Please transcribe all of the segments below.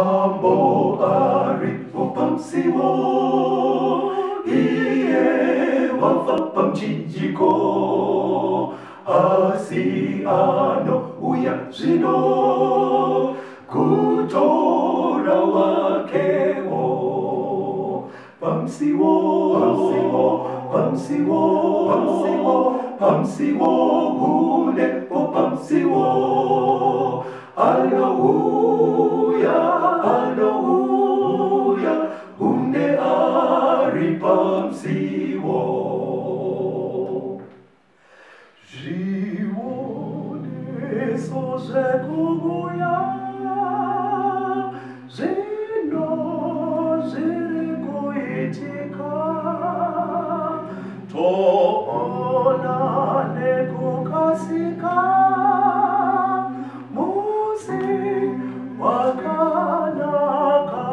Mambo aripo pamusiwo, iye wafa pamuchinjiko, asi anouya zvino kutora wakewo. Pamusiwo, pamusiwo, pamusiwo, pamusiwo, pamusiwo, hunepo pamusiwo, anouya, anouya, hunde ari pamusiwo. Zvioneso zvekuuya zvino zviri kuitika, toona nekukasika musi wakanaka.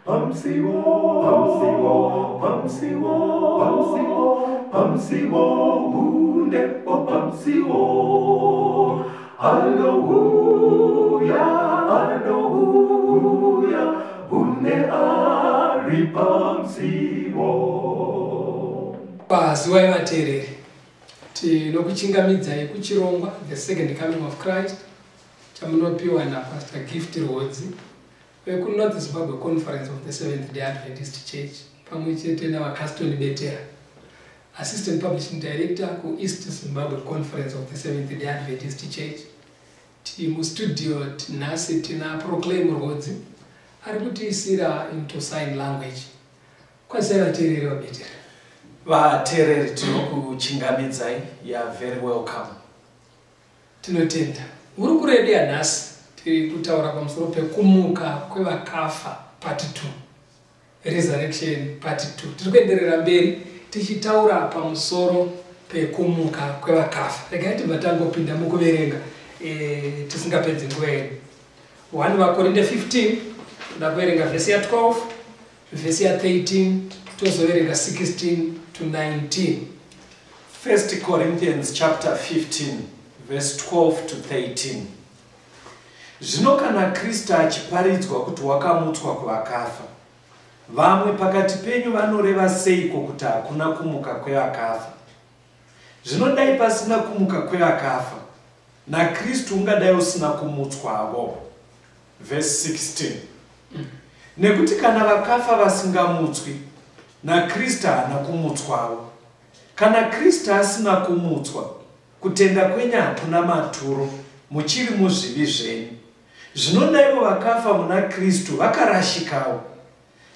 Pamusiwo, pamusiwo, pamusiwo, pamusiwo, pamusiwo, hundepo pamusiwo, anouya, anouya, hunde ari pamusiwo. Pazuva yevateereri, tinokuchingamidzai kuchirongwa The Second Coming of Christ chamunopiwa naPastor Gift Rwodzi vekuNorth Zimbabwe Conference of the Seventh Day Adventist Church, pamwe chete navaCaston Betera, Assistant Publishing Director kuEast Zimbabwe Conference of the Seventh Day Adventist Church. Mustudio nhasi tina Proclaim Rwodzi ari kutiisira into sign language. Kwazai vateereri, vaBetera. Vateereri, tinokuchingamidzai. You are very welcome. Tinotenda. Hurukuro yedu yanhasi, tiri kutaura pamusoro pekumuka kwevakafa part 2, resurrection part 2. Tiri kuenderera mberi tichitaura pamusoro pekumuka kwevakafa. Regai tibva tangopinda mukuverenga, tisingapedzi nguva yedu. 1 VaKorinde 15, toda kuverenga vhesi ya12, vhesi ya13, tozoverenga 16 to 19. 1 Corinthians chapter 15 verse 12 to 13. Zvino kana Kristu achiparidzwa kuti wakamutswa kuvakafa, vamwe pakati penyu vanoreva seiko kuti hakuna kumuka kwevakafa? Zvino dai pasina kumuka kwevakafa, naKristu ungadai usina kumutswavo. Verse 16. Nekuti kana vakafa vasingamutswi, naKristu haana kumutswavo. Kana Kristu asina kumutswa, kutenda kwenyu hakuna maturo, muchiri muzvivi zvenyu. Zvino daivo vakafa muna Kristu vakarashikawo.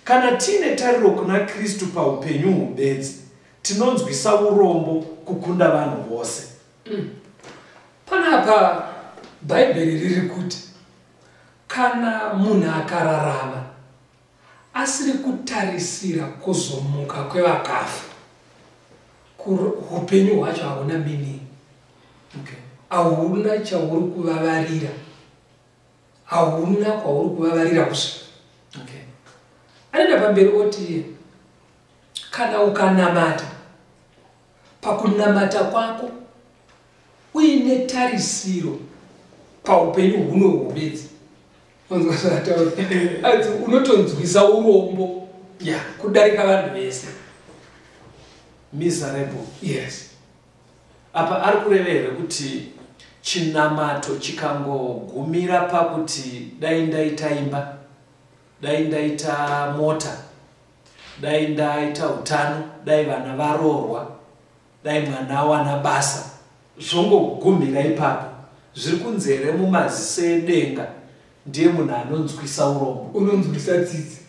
Kana tiine tariro kuna Kristu paupenyu hubedzi, tinonzwisa urombo kukunda vanhu vose. Panapa Bhaibheri riri kuti kana munhu akararama asiri kutarisira kuzomuka kwevakafa, upenyu hwacho hauna meaning. Hauna chauri kuvavarira, hauna kwauri kuvavarira kusvika. Anoenda pamberi oti kana ukanamata, pakunamata kwako uine tarisiro paupenyu huno hubedzi, anzi unotonzwisa urombo kudarika vanhu vese. Miserable. Yes. Apa ari kureva here kuti chinamato chikangogumira pakuti dai ndaita imba, dai ndaita mota, dai ndaita utano, dai vana varoorwa, dai mwana awana basa, zvongogumira ipapo, zviri kunzi here mumaziso edenga ndiye munhu anonzwisa urombo? Unonzwisa tsitsi.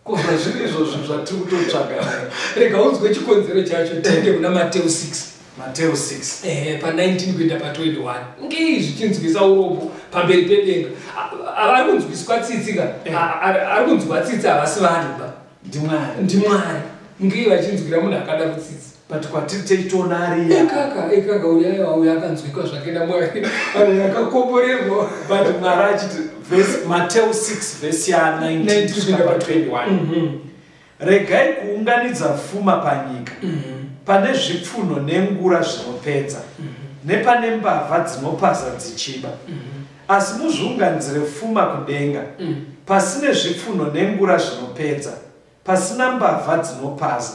Kubva zviri izvozvo zvatiri kutotsvaga. Rega unzwe chikonzero chacho. Tiende kuna Mateu 6. Mateu 6. Ehe, pa19 kuenda pa21. Ngei zvichinzwisa urombo pamberi pedenga? Ari kunzwiswa tsitsi ka, ari kunzwa tsitsi havasi vanhu ba. NdiMwari. NdiMwari. Ngei vachinzwira munhu akadaro tsitsi? But kwatiri teitoona ariya. Ekaka, ekaka, uya uya akanzwikwa zvake naMwari, akakomborerwa. But Mwari achiti, verse, Mateu 6 vhesi ya19 kusvika pa21: "Regai kuunganidza pfuma panyika, pane zvipfuno nengura zvinopedza, nepane mbavha dzinopaza dzichiba. Asi muzviunganidzire pfuma kudenga, pasine zvipfunho nengura zvinopedza, pasina mbavha dzinopaza.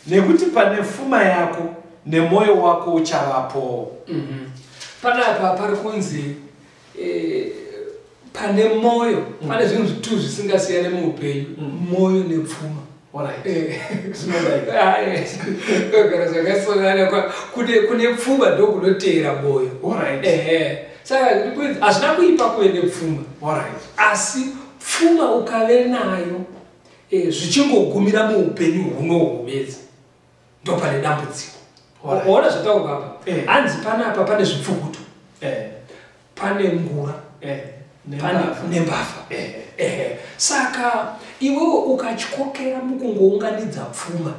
Nekuti pane pfuma yako, nemwoyo wako uchavapowo. Panapa pari kunzi pane moyo, pane zvinhu zvitu zvisingasiyane muupenyu, moyo nepfuma. Gara zvakasonana, kune pfuma ndokunoteera moyo. Saka hazvina kuipa kuve nepfuma, asi pfuma ukave nayo zvichingogumira muupenyu hunohwu bedzi, ndopane dambudziko. Waona zvataurwa apa? Hanzi panapa pane zvipfukuto, pane ngura, pane nembavha. Saka iwewe ukatyokera mukungounganidza pfuma,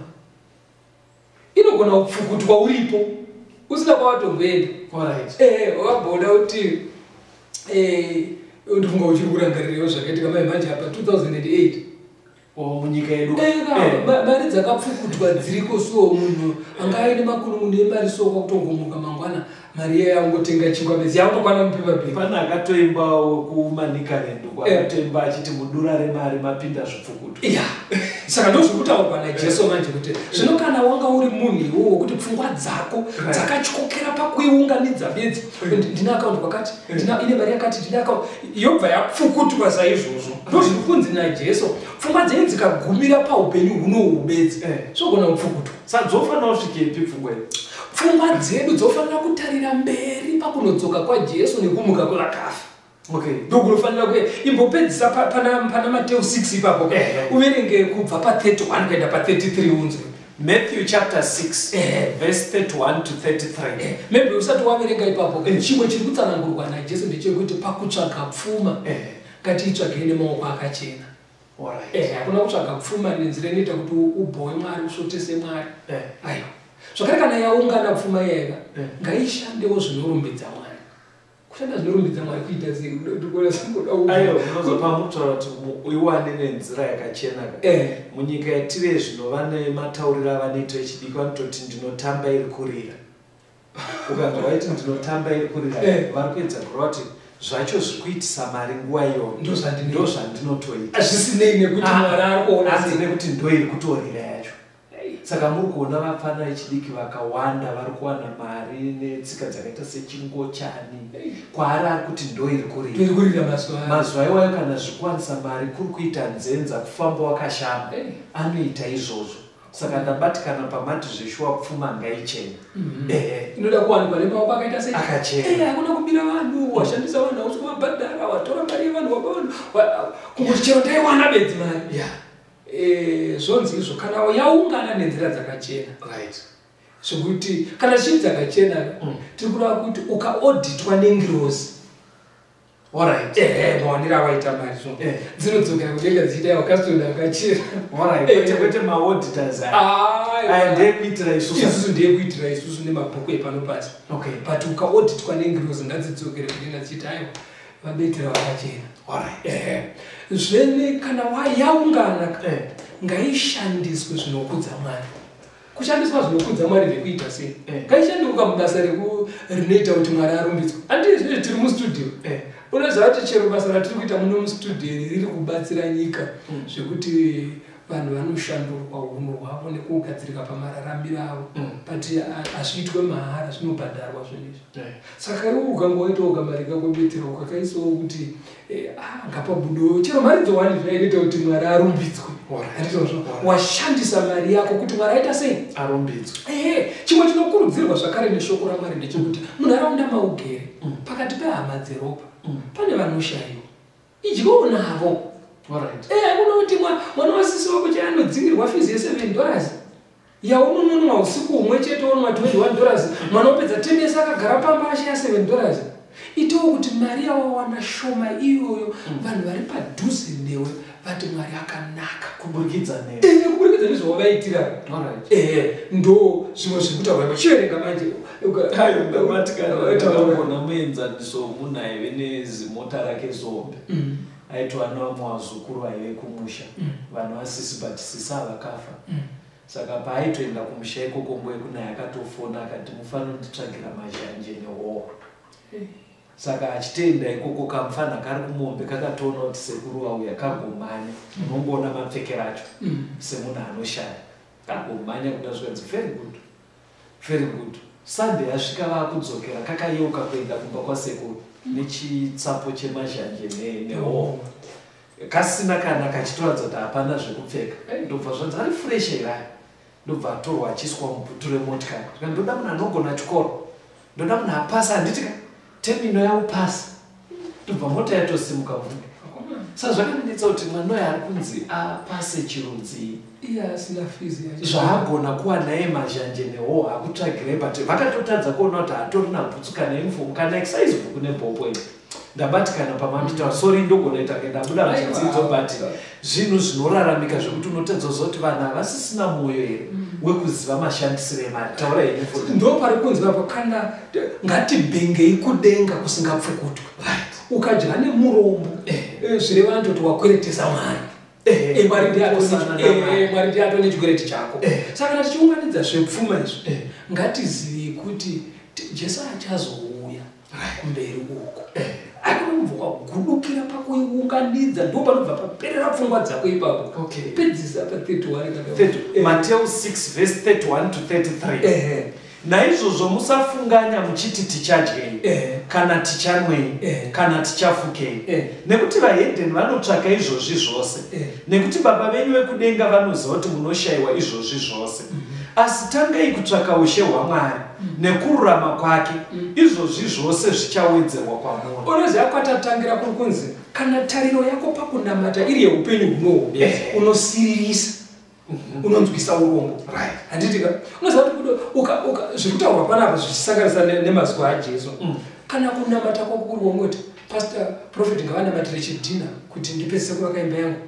inogona kupfukutwa uripo usina kwawatomboenda. Wakamboona kuti, ndifunga uchiri kurangarirewo zvakaitika mai manje apa 2008 munyika yedu. Mari dzakapfukutwa dziriko, so munhu anga aine makunun'unu emari, so kwakutongomuka mangwana mari iya yangotenga chingwa bedzi, yakutokwana mupepa bhegi. Pane akatoimbawo kuManicaland uko, akatoimba achiti mudura remari mapinda zvipfukuto. Ya, saka ndozviri kutaurwa naJesu manje, kuti zvino kana wanga uri munhu iwowo wekuti pfungwa dzako dzakatyokera pakuiunganidza bedzi, ndine akaunti kwakati, ine mari yakati, ndine akaunti, yobva yapfukutwa saizvozvo, ndozviri kunzi naJesu, pfungwa dzenyu dzikagumira paupenyu hunohwu bedzi, zvogona kupfukutwa. Saka dzofanira kusvikepi pfungwa iyi? Pfungwa dzedu dzofanira kutarira mberi pakunodzoka kwaJesu nekumuka kwevakafa. Ndokunofanira kuye. Imbopedzisa pana Mateu 6 ipapo, uverenge kubva pa31 kuenda pa33 unzwe. Matthew chapter 6, verse 31 to 33. Maybe usati waverenga ipapo, chimwe chiri kutsanangurwa naJesu ndechekuti pakutsvaga pfuma, ngatiitsvagei nemaoko akachena. Hakuna kutsvaga pfuma nenzira inoita kuti ubhowe Mwari, usvotese Mwari. Aiwa, zvakare kana yaungana pfuma iyayika, ngaishandewo zvinorumbidza Mwari. Kushanda zvinorumbidza Mwari kuita sei? Ndikuona singoda. Aiwa, unozopa mutaura kuti uiwane nenzira yakachena. Munyika yatiri zvino, vane matauriro avanoita echidiki, vanototi ndinotamba iri kurira. Ukanzwa vaiti ndinotamba iri kurira, vari kuedza kureva kuti zvacho zviri kuitisa mari nguva iyoyo Ndozvandinoita. ndozvandinotoita. Zvisinei nekuti Mwari ari kuona Asi sei. Nekuti ndo iri kutorira yacho. Saka muri kuona vapfana vechidiki vakawanda vari kuwana mari netsika dzakaita sechingochani. Kwaari ari kuti ndo iri kurira. Iri kurira mazuva ano. Mazuva iwayo kana zvikuwanisa mari kuri kuita nzenza, kufamba wakashama, anoita izvozvo. Saka ndabatikana pamati zveshuwa pfuma ngaichena. Ehe. Inoda kuwanikwa nemaoko akaita sei? Akachena. Hakuna kubira vanhu, washandisa vanhu, hausi kuvabhadhara, watora mari yevanhu, wapa vanhu, kungoti chero ndaiwana bedzi mari. Zvonzi izvo kana yaungana nenzira dzakachena, zvokuti kana chii dzakachena, tiri kureva kuti ukaodhitwa nengirozi, ehe, mawaniro awaita mari, so dzinodzokera kudenga dzichiita iwa custody akachena. Kwete maauditors aya. Aya ndeyekuitira isusu. Isusu, ndeyekuitira isusu nemabhuku epano pasi. But ukaodhitwa nengirozi, ngadzidzokere kudenga dzichiti aiwa, vabetera vakachena. Ehe, zvene kana yaungana, ngaishandiswe zvinokudza Mwari. Kushandiswa zvinokudza Mwari ndekuita sei? Ngaishandiswe mubasa rinoita kuti Mwari arumbidzwe. Handii zvinezvi tiri mustudio, unoziva kuti chero basa ratiri kuita muno mustudio iri riri kubatsira nyika, zvekuti vanhu vanoshandurwa unhu hwavo nekugadzirika pamararamiro avo, but hazviitwe mahara, zvinobhadharwa zvinhu izvi. Saka iwe ukangoitawo kamari kako betera, ukakaisawo kuti ngapabudewo chero mari dzowani zviya inoita kuti Mwari arumbidzwe. Handizvozvo? Washandisa mari yako kuti Mwari aita sei? Arumbidzwe. Ehe. Chimwe chinokurudzirwa zvakare neshoko raMwari ndechekuti munharaunda maugere, pakati pehama dzeropa, pane vanoshayiwa, idyawo navo. Unoti mwana wasisi wako chaanodzingirwa fizi ye$7 yaunononwa usiku humwe chete, wonwa $21, mwana wopedza 10 days akagara pamba ashiya $7. Itawo kuti mari yawawana shoma iyoyo, vanhu vari padhuze newe vati Mwari akanaka. Kuburikidza newe. Kuburikidza nezvawavaitira. Ehe, ndo zvimwe zviri kutaurwa. Chiverenga manje. Ayo, ndabatikana. Ndakambona muenzaniso womunhu aive nezimota rake zombe. Aitova nevamwe vazukuru vaive kumusha, vanhu vasisi, but sisi havakafa. Saka paaitoenda kumusha ikoko, nguva yekunaya akatofona akati mufanira kunditsvagira mazhanje nehowa. Saka achitoenda ikoko, kamufana kari kumombe kakatoona kuti sekuru vauya, kagomhanya. Unongoona mapfekero acho semunhu anoshaya. Kagomhanya kuda, zvikanzi, "Very good, very good." Sunday yasvika, vaakudzokera, kakayeuka kuenda kumba kwasekuru nechitsapo chemazhanje nehoho kasina kana, kachitoratidza kuti hapana zvekupfeka. Ndobva zvanzi, "Ari fresh here aya?" Ndobva atorwa achiiswa mubhutu remotikari. Zvikanzi, "Ndoda munhu anogona chikoro, ndoda munhu apasa, handiti ka term ino yaupasa." Ndobva mota yatosimuka mvunge. Saka zvakandinetsa kuti mwana uyo ari kunzi apase chirunzii? Iye asina fees yacho. Zvaagona kuwana iye mazhanje nehoho akutsvagirei, but vakatotadza kuona kuti hatorina bhutsu kana uniform kana exercise book neballpoint. Ndabatikana pamanditaura, sorry, ndogona kuita kunge ndabuda muchidzidzo, but zvinhu zvinoraramika zvekuti unotadza kuziva kuti vanhu havasisina mwoyo here wekuziva mashandisiro emari. Taura henyu futi. Ndo pari kunzi apo, kana ngatibhengei kudenga kusingapfukutwi. Ukadya nemurombo, zvireva ndoti wakweretesa Mwari. Mwari ndiye Kosana naMwari. Mwari ndiye atone chikwereti chako. Saka kana tichiunganidza zvepfuma izvi, ngatizivei kuti Jesu achazouya kumberi uko. Akuna kubva kwagudukira pakuiunganidza, ndo panobva paperera pfungwa dzako ipapo. Pedzisa pa31 kana. Mateo 6 verse 31 to 33. Naizvozvo musafunganya muchiti, "Tichadyei?" Kana, "Tichanwei?" Kana, "Tichafukei?" Nekuti vahedheni vanotsvaka izvozvi zvose. Nekuti Baba venyu vekudenga vanoziva kuti munoshayiwa izvozvi zvose. Asi tangai kutsvaka ushe hwaMwari nekururama kwake, izvozvi zvose zvichawedzerwa kwamuri. Unoziva kwatatangira kuri kunzi kana tariro yako pakunamata iri yeupenyu hunohu, unosiririsa, unonzwisa urombo, handiti ka? Unoziva kuti zviri kutaurwa panapa zvichisanganisa nemazuva aJesu. Kana kunamata kwako kuri wongoti, "Pastor, prophet ngavanamatire chidhina kuti ndipedzise kuvaka imba yangu.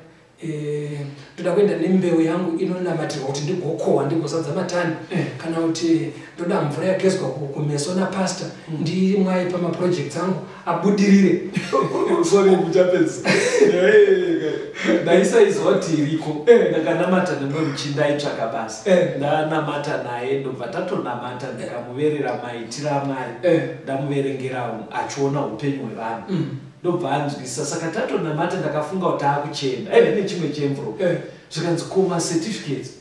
Ndoda kuenda nembeu yangu inonamatirwa kuti ndigokohwa, ndigozadza matani," kana kuti, "Ndoda mvura yagezwa kumeso napastor, ndimwaye pamaprojects angu abudirire." Sorry, muchapedza. Ndaisaizwa kuti iriko. Ndakanamata nemumwe muchinda aitsvaka basa. Ndanamata naye, ndobva tatonamata, ndikamuverera maitiro aMwari. Ndamuverengera achiona upenyu hwevanhu. Ndobva anzwisisa. Saka tatonamata, ndakafunga kuti akuchenda aive nechimwe chemvuro. Zvikanzi, "Ko macertificates?"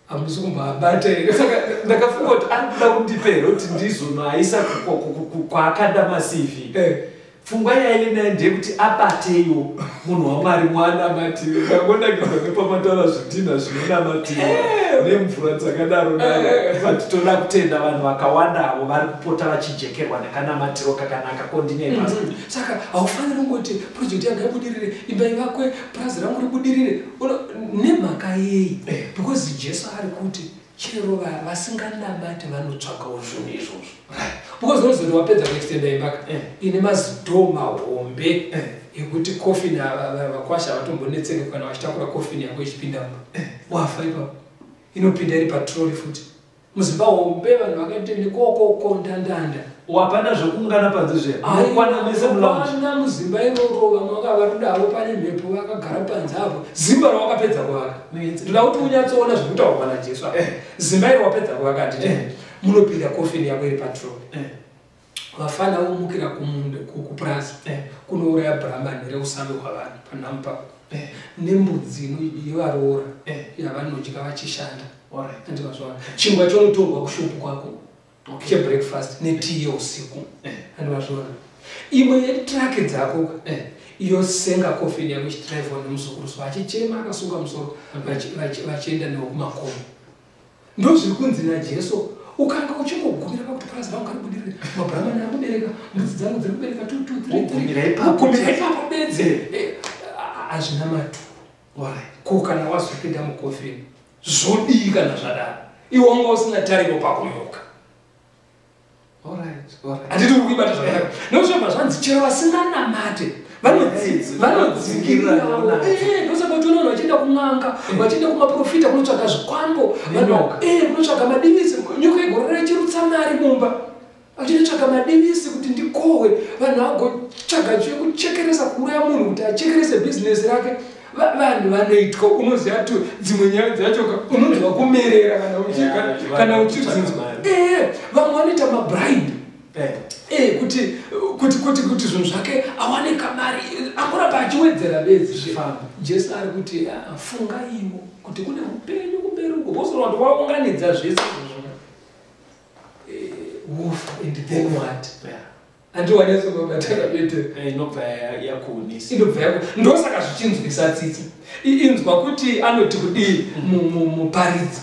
Hamusi kumboabata here? Saka ndakafunga kuti ari kuda kundipa here kuti ndizonoaisa kwaakanda maCV. Pfungwa yaive nayo ndeyekuti abateiwo munhu waMwari mwanamatire. Ndangonakidzwa nepamataura zvidhina zvinonamatirwa nemvura dzakadaro daro. But toda kutenda vanhu vakawanda avo vari kupota vachijekerwa nekanamatiro kakanaka kondinei pasi. Saka haufaniri kungoti project yanga ibudirire, imba ivakwe, purazi rangu ribudirire. Nemhaka yei? Because Jesu ari kuti chero vasinganamati vanotsvakawo zvinhu izvozvo, because unozoti wapedza kuextenda imbaka ine mazidoor mahombe ekuti coffin, vakwasha vatombonetseke kana vachitakura coffin yako ichipinda mumba. Wafa ipapo, inopinda iri patrolley futi muzimba hombe, vanhu vakaite nekokoko ndandanda. Wapana zvekuungana panze zve mukwana mese mulounge. Kwana muzimba iroro, vamwe vakavarudavo, pane mhepo, vakagara panze apo. Zimba rawakapedza kuvaka, ndoda kuti unyatsoona zviri kutaurwa naJesu apa. Zimba iri wapedza kuvaka, handiti? Munopinda coffin yako iri patrolley. Vafana vomukira kumunda, kupurazi, kunouraya brahman reusame hwavanhu panhamu pako nembudzi yevaroora yavanodya vachishanda. Andivazvaona chingwa chonotorwa kushopu kwako chebreakfast netii yeusiku. Andivazvaona imwe yetruck dzako yosenga coffin yako ichidhiraivhwa nemuzukuru, so achichema akasunga musoro, vachienda newo kumakomo. Ndo zviri kunzi naJesu, ukanga uchingogumira pakuti purazi rangu ngaribudirire, mabhuramani ari kubereka, mbudzi dzangu dziri kubereka 2 2 3. Wogumira ipapo. Kugumira ipapo bedzi. Hazvina matu. Ko kana wazopinda mucoffin, zvodii kana zvadaro, iwe wanga usina tariro pakumuka? Handiti uri kuibata zvakanaka? Nokuzvobva zvanzi chero vasinganamate vanodzingirira. Ndosaka kuti unoona vachienda kun'anga, vachienda kumaprofita kunotsvaga zvikwambo. Nenyoka. Kunotsvaga madivisi, nyoka igorora ichirutsa mari mumba, vachinotsvaga madivisi kuti ndikohwe. Vanhu vagotsvaga chekuchekeresa, kuuraya munhu kuti achekerese bhizinesi rake. Vanhu vanoitwa, unoziva tu dzimwe nyaya dzacho unonzwa kumerera kana Yeah, kana uchidzinzwa. mari. Vamwe vanoita mabribe. Kuti kuti kuti kuti zvinhu zvake awane kamari, angoramba achiwedzera bedzi. Zvifambe. Jesu ari kuti, "Ah, fungaiwo kuti kune upenyu kumberi uko." Bosora kuti waunganidza zvese izvozvo, wofa, and then what? Handiwanyatsombabatana bete? Inobva yakuunisa. Inobva yako. Ndosaka zvichinzwisa tsitsi. Inzwa kuti anoti kudii muparidzi.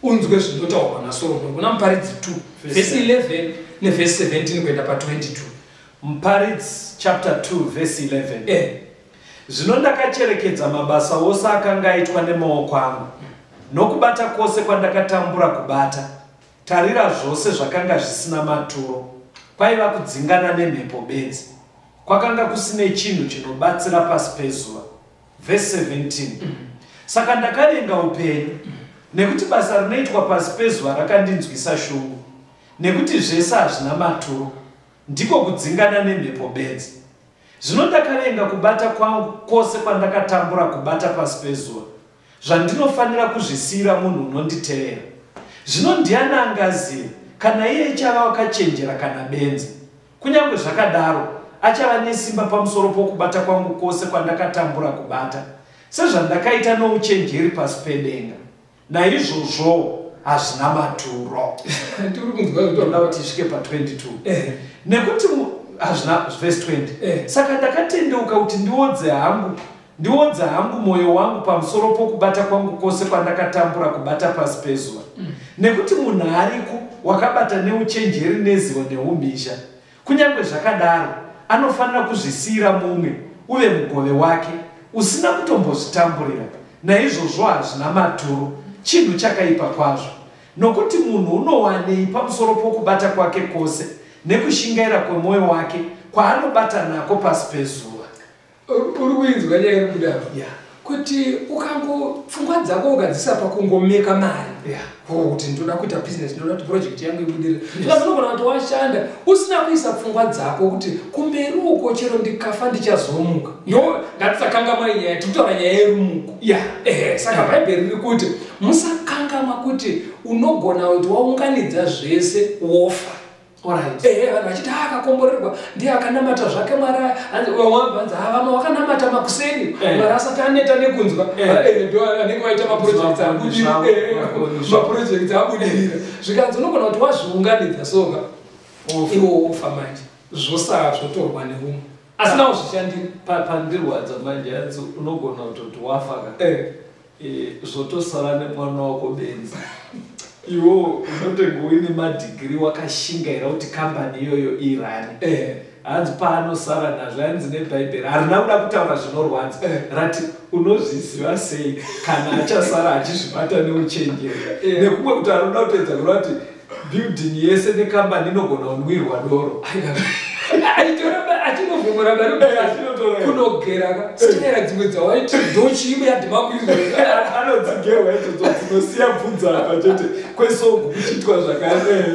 Unzwe zvinotaurwa naSoromoni kuna Muparidzi 2, vhesi 11 nevhesi 17 kuenda pa22. Muparidzi chapter 2 verse 11. Zvino ndakacherekedza mabasa ose akanga aitwa nemaoko angu, nokubata kwose kwandakatambura kubata. Tarira, zvose zvakanga zvisina maturo, kwaiva kudzingana nemhepo bedzi. Kwakanga kusine chinhu chinobatsira pasi pezuva. Vhesi 17. Saka ndakavenga upenyu, nekuti basa rinoitwa pasi pezuva rakandinzwisa shungu, nekuti zvese hazvina maturo, ndiko kudzingana nemhepo bedzi. Zvino ndakavenga kubata kwangu kwose kwandakatambura kubata pasi pezuva, zvandinofanira kuzvisiyira munhu unonditevera. Zvino ndiani angaziva kana iye ichava wakachenjera kana benzi? Kunyange zvakadaro, achava nesimba pamusoro pokubata kwangu kwose kwandakatambura kubata, sezvandakaita nouchenjeri pasi pedenga. Naizvozvo hazvina maturo. Tiri kunzwa. Ndoda kuti isvike pa22. Nekuti hazvina, vhesi 20. Saka ndakatendeuka kuti ndiodze hangu mwoyo wangu pamusoro pokubata kwangu kwose kwandakatambura kubata pasi pezuva, nekuti munhu ariko wakabata neuchenjeri nezivo neumhizha. Kunyange zvakadaro, anofanira kuzvisiyira mumwe uve mugove wake, usina kutombozvitamburira. Naizvozvo hazvina maturo, chinhu chakaipa kwazvo. Nokuti munhu unowanei pamusoro pokubata kwake kwose nekushingaira kwemwoyo wake kwaanobata nako pasi pezuva? Uri kuinzwa nyaya iri kudaro? Yeah. Kuti ukango pfungwa dzako ukadzisa pakungomeka mari, kuti ndoda kuita business, ndoda kuti project yangu ibudirire, yes. Unogona kuti washanda usina kuisa pfungwa dzako kuti kumberi uko chero ndikafa ndichazomuka. Ndo ngatisakangamwa nyaya, tiri kutaura nyaya yerumuko. Ehe, saka Bhaibheri riri kuti musakangamwa kuti unogona kuti waunganidza zvese, wofa. Ehe, vanhu vachiti, "Ah, akakomborerwa ndiye akanamata zvake Mwari." Vanzi, "Ah, vamwe vakanamata makuseni, Mwari asati aneta nekunzwa." Ndo anenge vaita maprojects abudirira. Zvavo, makoni zvavo. Maprojects abudirira. Zvikanzi unogona kuti wazviunganidza soka, iwo wofa manje, zvosara zvotorwa neumwe asina kuzvishandira. Pandirwadza manje, hanzi unogona kutoti wafa ka, zvotosara nemwana wako benzi. Iwo unotenge uine madhigiri, wakashingaira kuti kambani iyoyo irani. Hanzi paanosara nazvo, hanzi neBhaibheri harina kuda kutaura zvinorwadza, rati unozviziva sei kana achasara achizvibata neuchenjeri? Nekumwe kuti anoda kutoedza kureva kuti building yese nekambani inogona kunwirwa doro. Achitoramba achinovhomora mari. Achinotora. Kunogera ka sitera dzimwe dzawaiti ndochiimwe yadhimakuizwa. Anodzigerwa idzodzo dzinosiya bvunza apa chete, kwesogu kuchiitwa zvakare.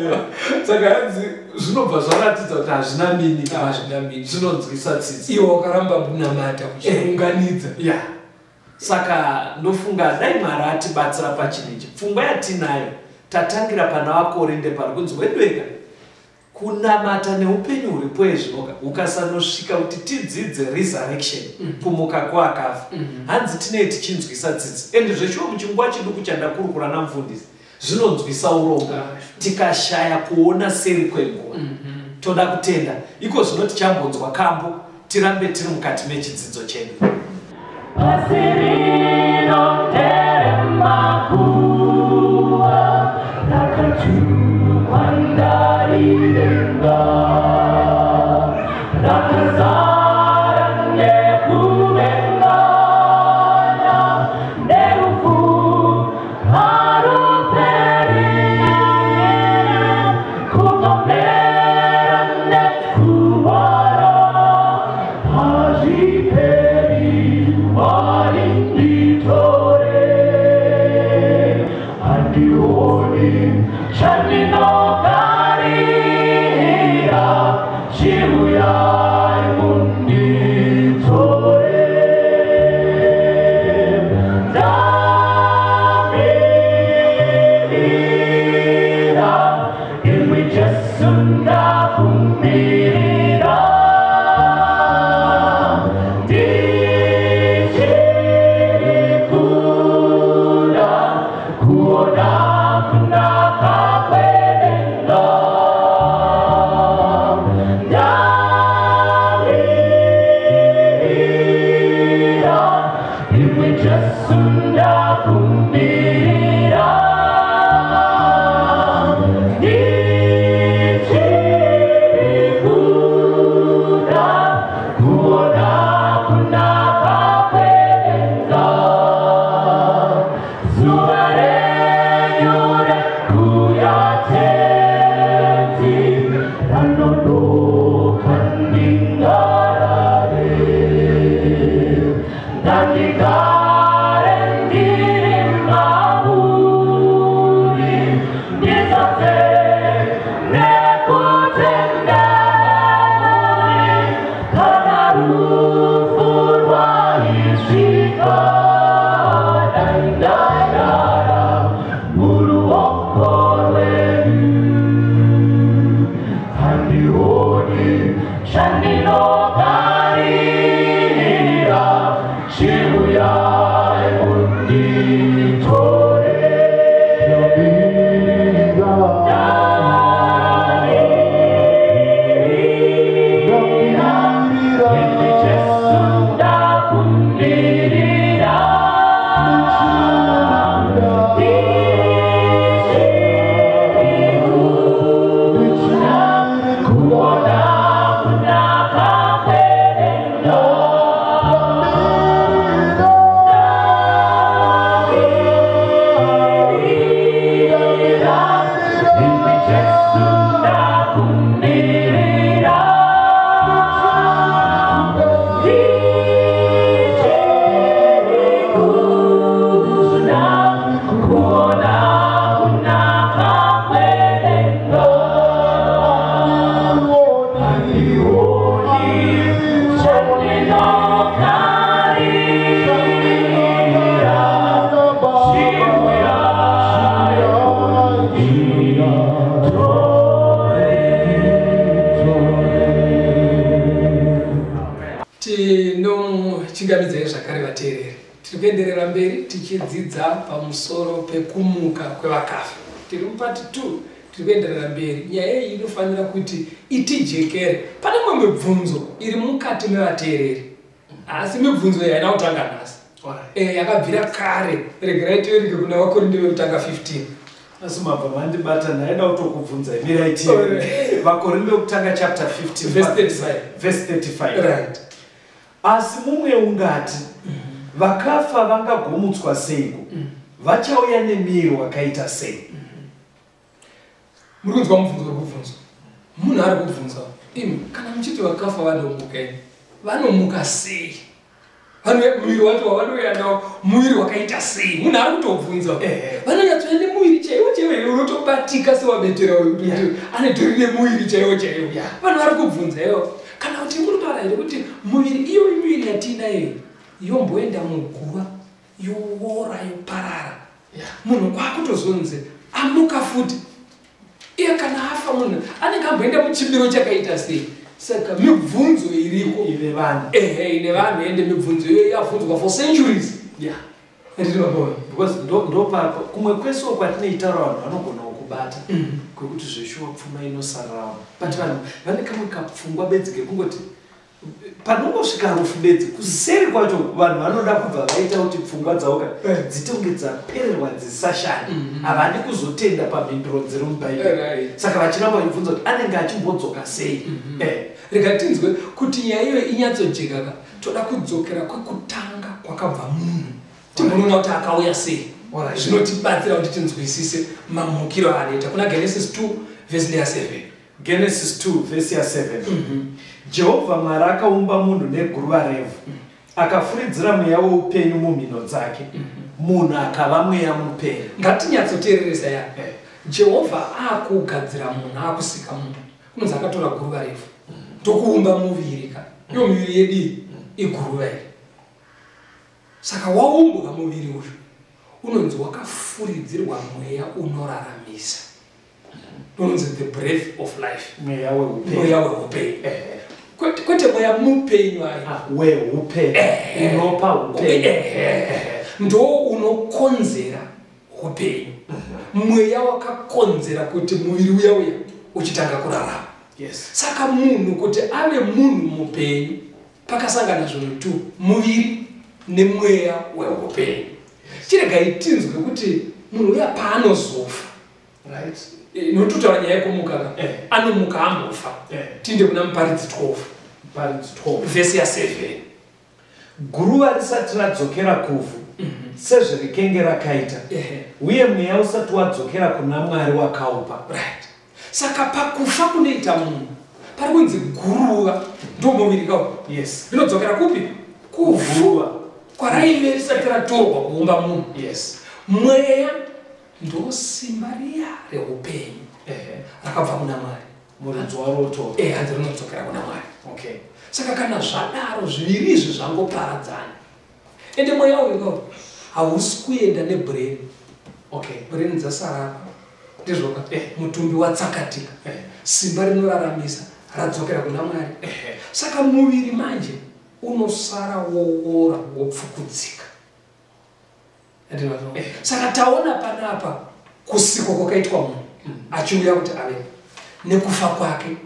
Saka hanzi zvinobva zvaratidza kuti hazvina meaning. Hazvina meaning. Zvinonzwisa tsitsi. Iwe wakaramba kunamata uchiunganidza. Ya, saka ndofunga dai Mwari atibatsira pachinhu ichi. Pfungwa yatinayo tatangira pana vaKorinde, pari kunzi wedweka kunamata neupenyu huripo ezvinoka ukasanosvika kuti tidzidze resurrection, kumuka kwakafa. Hanzi tinee tichinzwisa tsitsi, ende zveshuwa muchinguva chiduku chandakurukura namufundisi zvinonzwisa urombo, tikashaya kuona seri kwenguva. Toda kutenda. Iko zvino tichambonzwa kambo, tirambe tiri mukati mechidzidzo chedu. Pasi rino nderemakuva, rakatukwa ndarivenga, rakazara nekuvengana, nerufu haruperi, kupomera nekuwara hazviperi. Varindi. Jesu ndakumbirira ndichiri kuda kuona kunaka kwedenga zuva renyu rekuuya Tenzi ranonoka ndingarare ndandigare ndiri mauri ndizadze nekutenda muri kana rufu rwaisvika dai ndarara muruoko rwenyu handioni chandinogarira chiuyai munditore ndamirira imi Jesu ndakumbirira ndichiri kuona kunaka kwedenga ndamirira imi Jesu ndakumbirira ndichiri kuda kuona kunaka kwedenga handioni chandinokarira chiuyai munditore. Tinochingamidzai zvakare vateereri. Tiri kuenderera mberi tichidzidza pamusoro pekumuka kwevakafa. Tiri mupati 2, tiri kuenderera mberi. Nyaya iyi inofanira kuti itijekere. Pane mimwe mibvunzo iri mukati mevateereri, asi mibvunzo iyi haina kutanga nhasi. Yakabvira kare. Regerai tiverenge kuna Vakorinde vekutanga 15. Asi mabva mandibata, ndaida kutokubvunza mirai. Vakorinde vekutanga chapter 15 verse 35. Verse 35. Asi mumwe ungati, vakafa vangagomutswa seiko? Vachauya nemiviri wakaita sei? Muri kunzwa mubvunzo uri kubvunzwa? Munhu ari kubvunza, imi kana muchiti vakafa vanomuka, imi vanomuka sei? Muviri wacho wavanouya nawo muviri wakaita sei? Munhu ari kutobvunza. Vanonyatsoya nemuviri chaiwo chaiwo here, unotobatika sewabetera uyu, kuti anetori nemuviri chaiwo chaiwo? Vanhu vari kubvunza ivo. Kana kuti munotaura here kuti muviri iyoyi, miviri yatiinayo yomboenda muguva, yoora, yoparara, munhu kwakutozonzi amuka futi? Iye kana afa munhu anenge amboenda muchimiro chakaita sei? Saka mibvunzo iriko. Ine vanhu. Ehe, ine vanhu, ende mibvunzo iyoyo yabvunzwa for centuries. Ndinoona. Because ndopa kumwe kwese kwatinoitaura, vanhu vanogona kubata kwekuti zveshuwa pfuma inosararama, but vanhu vane kamwe kapfungwa bedzi kekungoti panongosvika rufu bedzi, kuseri kwacho vanhu vanoda kubva vaita kuti pfungwa dzavo ka dzitonge dzapererwa, dzisashandi. Havadi kuzotenda pamhinduro dziri muBhaibheri. Saka vachiramba vachibvunza kuti anenge achimbodzoka sei. Rega tinzwe kuti nyaya iyoyo inyatsojeka ka. Toda kudzokera kwekutanga kwakabva munhu, timbonoona kuti akauya sei. Zvinotibatsira kuti tinzwisise mamukiro aanoita. Kuna Genesis 2 vhesi ya7. Genesis 2 vhesi ya7: Jehovha Mwari akaumba munhu neguruva revhu, akafuridzira mweya weupenyu mumhino dzake, munhu akava mweya mupenyu. Ngatinyatsoteereresa ya. Jehovha akugadzira munhu, akusika munhu, kunonzi akatora guruva revhu ndokuumba muviri ka. Iyo miviri yedu iyi iguruva iri. Saka waumbwa muviri uyu, unonzi wakafuridzirwa mweya unoraramisa, unonzi the breath of life. Mweya weupenyu. Mweya weupenyu. Kwete mweya mupenyu ayi. Ah, weupenyu, unopa upenyu. Ndo unokonzera upenyu. Mweya wakakonzera kuti muviri uya uya uchitanga kurarama. Saka munhu kuti ave munhu mupenyu, pakasangana zvinhu two: muviri Nemweya weupenyu. Chiregai tinzwe kuti munhu uya paanozofa, nokuti kutaura nyaya yekumuka ka, anomuka ambofa. Tiinde kuna Muparidzi 12. Muparidzi 12. Vhesi ya7. Guruva risati radzokera kuvhu sezverikenge rakaita, uye mweya usati wadzokera kuna Mwari wakaupa. Right, saka pakufa kunoita munhu, pari kunzi guruva ndo muviri kawo. Rinodzokera kupi? Kuvhu. Guruva. Kwaraive risati ratorwa kuumba munhu. Mweya ndo simba riya reupenyu rakabva kuna Mwari. Muridzi waroto. Hanzi rinodzokera kuna Mwari. Saka kana zvadaro, zviviri izvi zvangoparadzana, ende mweya uyu kawo hausi kuenda nebrain. Brain dzasarapa, ndizvoka? Mutumbi watsakatika. Simba rinoraramisa radzokera kuna Mwari. Saka muviri manje unosara wowora, wopfukudzika. Ndinazvo. Saka taona panapa kusikwa kwakaitwa munhu achiuya kuti avepo nekufa kwake.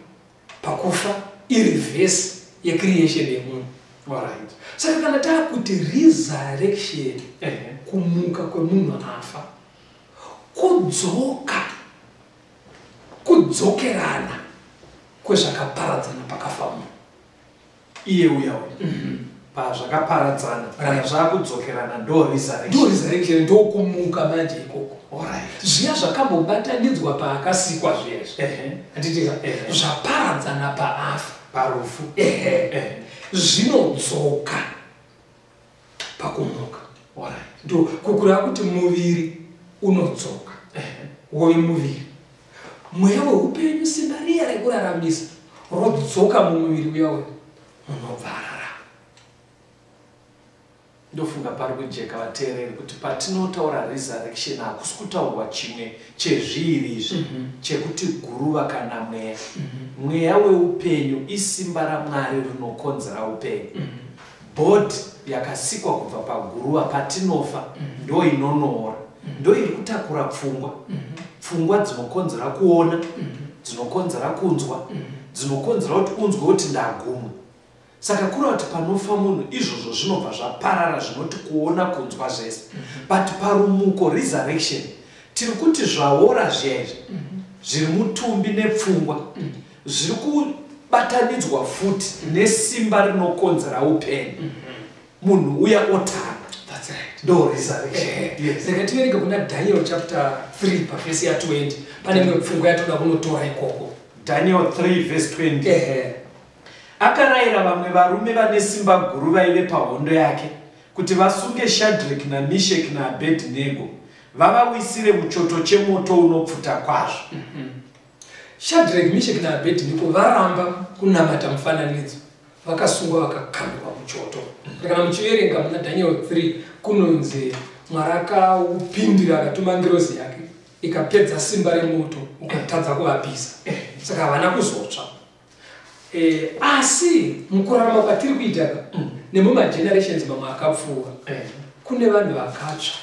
Pakufa ireverse yecreation yemunhu. Saka kana taakuti resurrection, kumuka kwemunhu afa, kudzoka, kudzokerana kwezvakaparadzana pakafa munhu. Iye uya uya pazvakaparadzana, kana zvakudzokerana, ndo resurrection. Ndo resurrection, ndokumuka manje ikoko. Zviya zvakambobatanidzwa paakasikwa zviyezvi, handitika? Zvaparadzana paafa. Parufu. Ehe. Zvinodzoka pakumuka. Ndo kukureva kuti muviri unodzoka wove muviri, mweya weupenyu, simba riya rekuraramisa, rodzoka mumuviri uya uya, munhu obva ararama. Ndofunga pari kujeka, vateereri, kuti patinotaura resurrection hakusi kutaurwa chimwe chezviiri izvi chekuti guruva kana mweya. Mweya weupenyu isimba raMwari rinokonzera upenyu. Body yakasikwa kubva paguruva, patinofa ndo inonoora, ndo iri kutakura pfungwa, pfungwa dzinokonzera kuona, dzinokonzera kunzwa, dzinokonzera kuti unzwe kuti ndagumwa. Saka kureva kuti panofa munhu, izvozvo zvinobva zvaparara, zvinoti kuona, kunzwa, zvese. But parumuko, resurrection, tiri kuti zvaora zviya izvi zviri mutumbi nepfungwa zviri kubatanidzwa futi nesimba rinokonzera upenyu, munhu uya otanga. That's right. Ndo resurrection. Yes. Rega tiverenge kuna Daniel chapter 3 pavhesi ya20, pane imwe pfungwa yatoda kunotora ikoko. Daniel 3 verse 20. Ehe. Akarayira vamwe varume vane simba guru vaive pahondo yake kuti vasunge Shadrek naMishek naAbednego, vavawisire muchoto chemoto unopfuta kwazvo. Shadrach, Mishek naAbednego varamba kunamata mufananidzo, vakasungwa, vakakandwa muchoto. Kana muchiverenga muna Daniel 3, kunonzi Mwari akaupindira, akatuma ngirozi yake, ikapedza simba remoto, ukatadza kuvapisa, saka havana kuzotsva. Asi mukurarama kwatiri kuita ka, nemumagenerations mamwe akapfuura, kune vanhu vakatsva,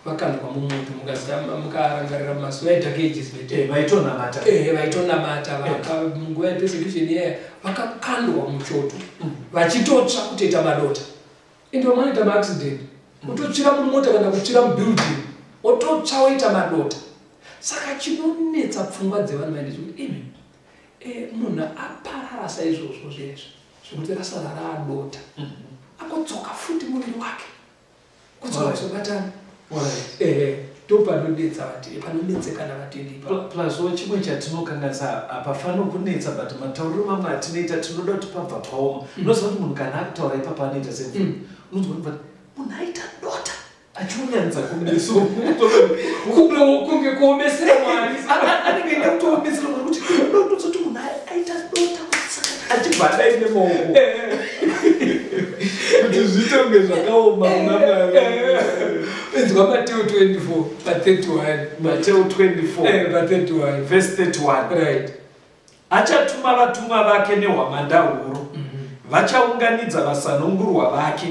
vakandwa mumoto. Mukarangarira mumazuva eDark Ages, Vaitonamata. Vaitonamata, munguva yepersecution iyaya vakakandwa muchoto vachitotsva kutoita madota. Ende vamwe vanoita maaccident, kutotsvira mumota kana kutsvira mubuilding, ototsva woita madota. Saka chinonetsa pfungwa dzevanhu vaende chekuti imi, munhu aparara saizvozvo zvezvi zvekuti rasara raadota, akotsoka futi muviri wake kudzoka kuzobatana. Ehe, ndo panonetsa vatendi, panonetsekana vatendi ipapo. Pluswo chimwe chatinokanganisa, hapafaniri kunetsa, but matauriro mamwe atinoita, tinoda kuti pabva paoma. Unoziva kuti munhu kana akutaura ipapo anoita semvura. Unonzwa kuti munhu aita dota, achiunyanidza kumeso. Kunge kuomesera Mwari. Anenge aida kutoomesera Mwari, kuti unoda kuti munhu aita dota, achibva adai nemaoko kuti zviite kunge zvakaoma kuna Mwari. Inzwa Mateo 24 pa31. Mateo 24. Pa31. Verse 31. Right. Achatuma vatumwa vake nehwamanda huru, vachaunganidza vasanungurwa vake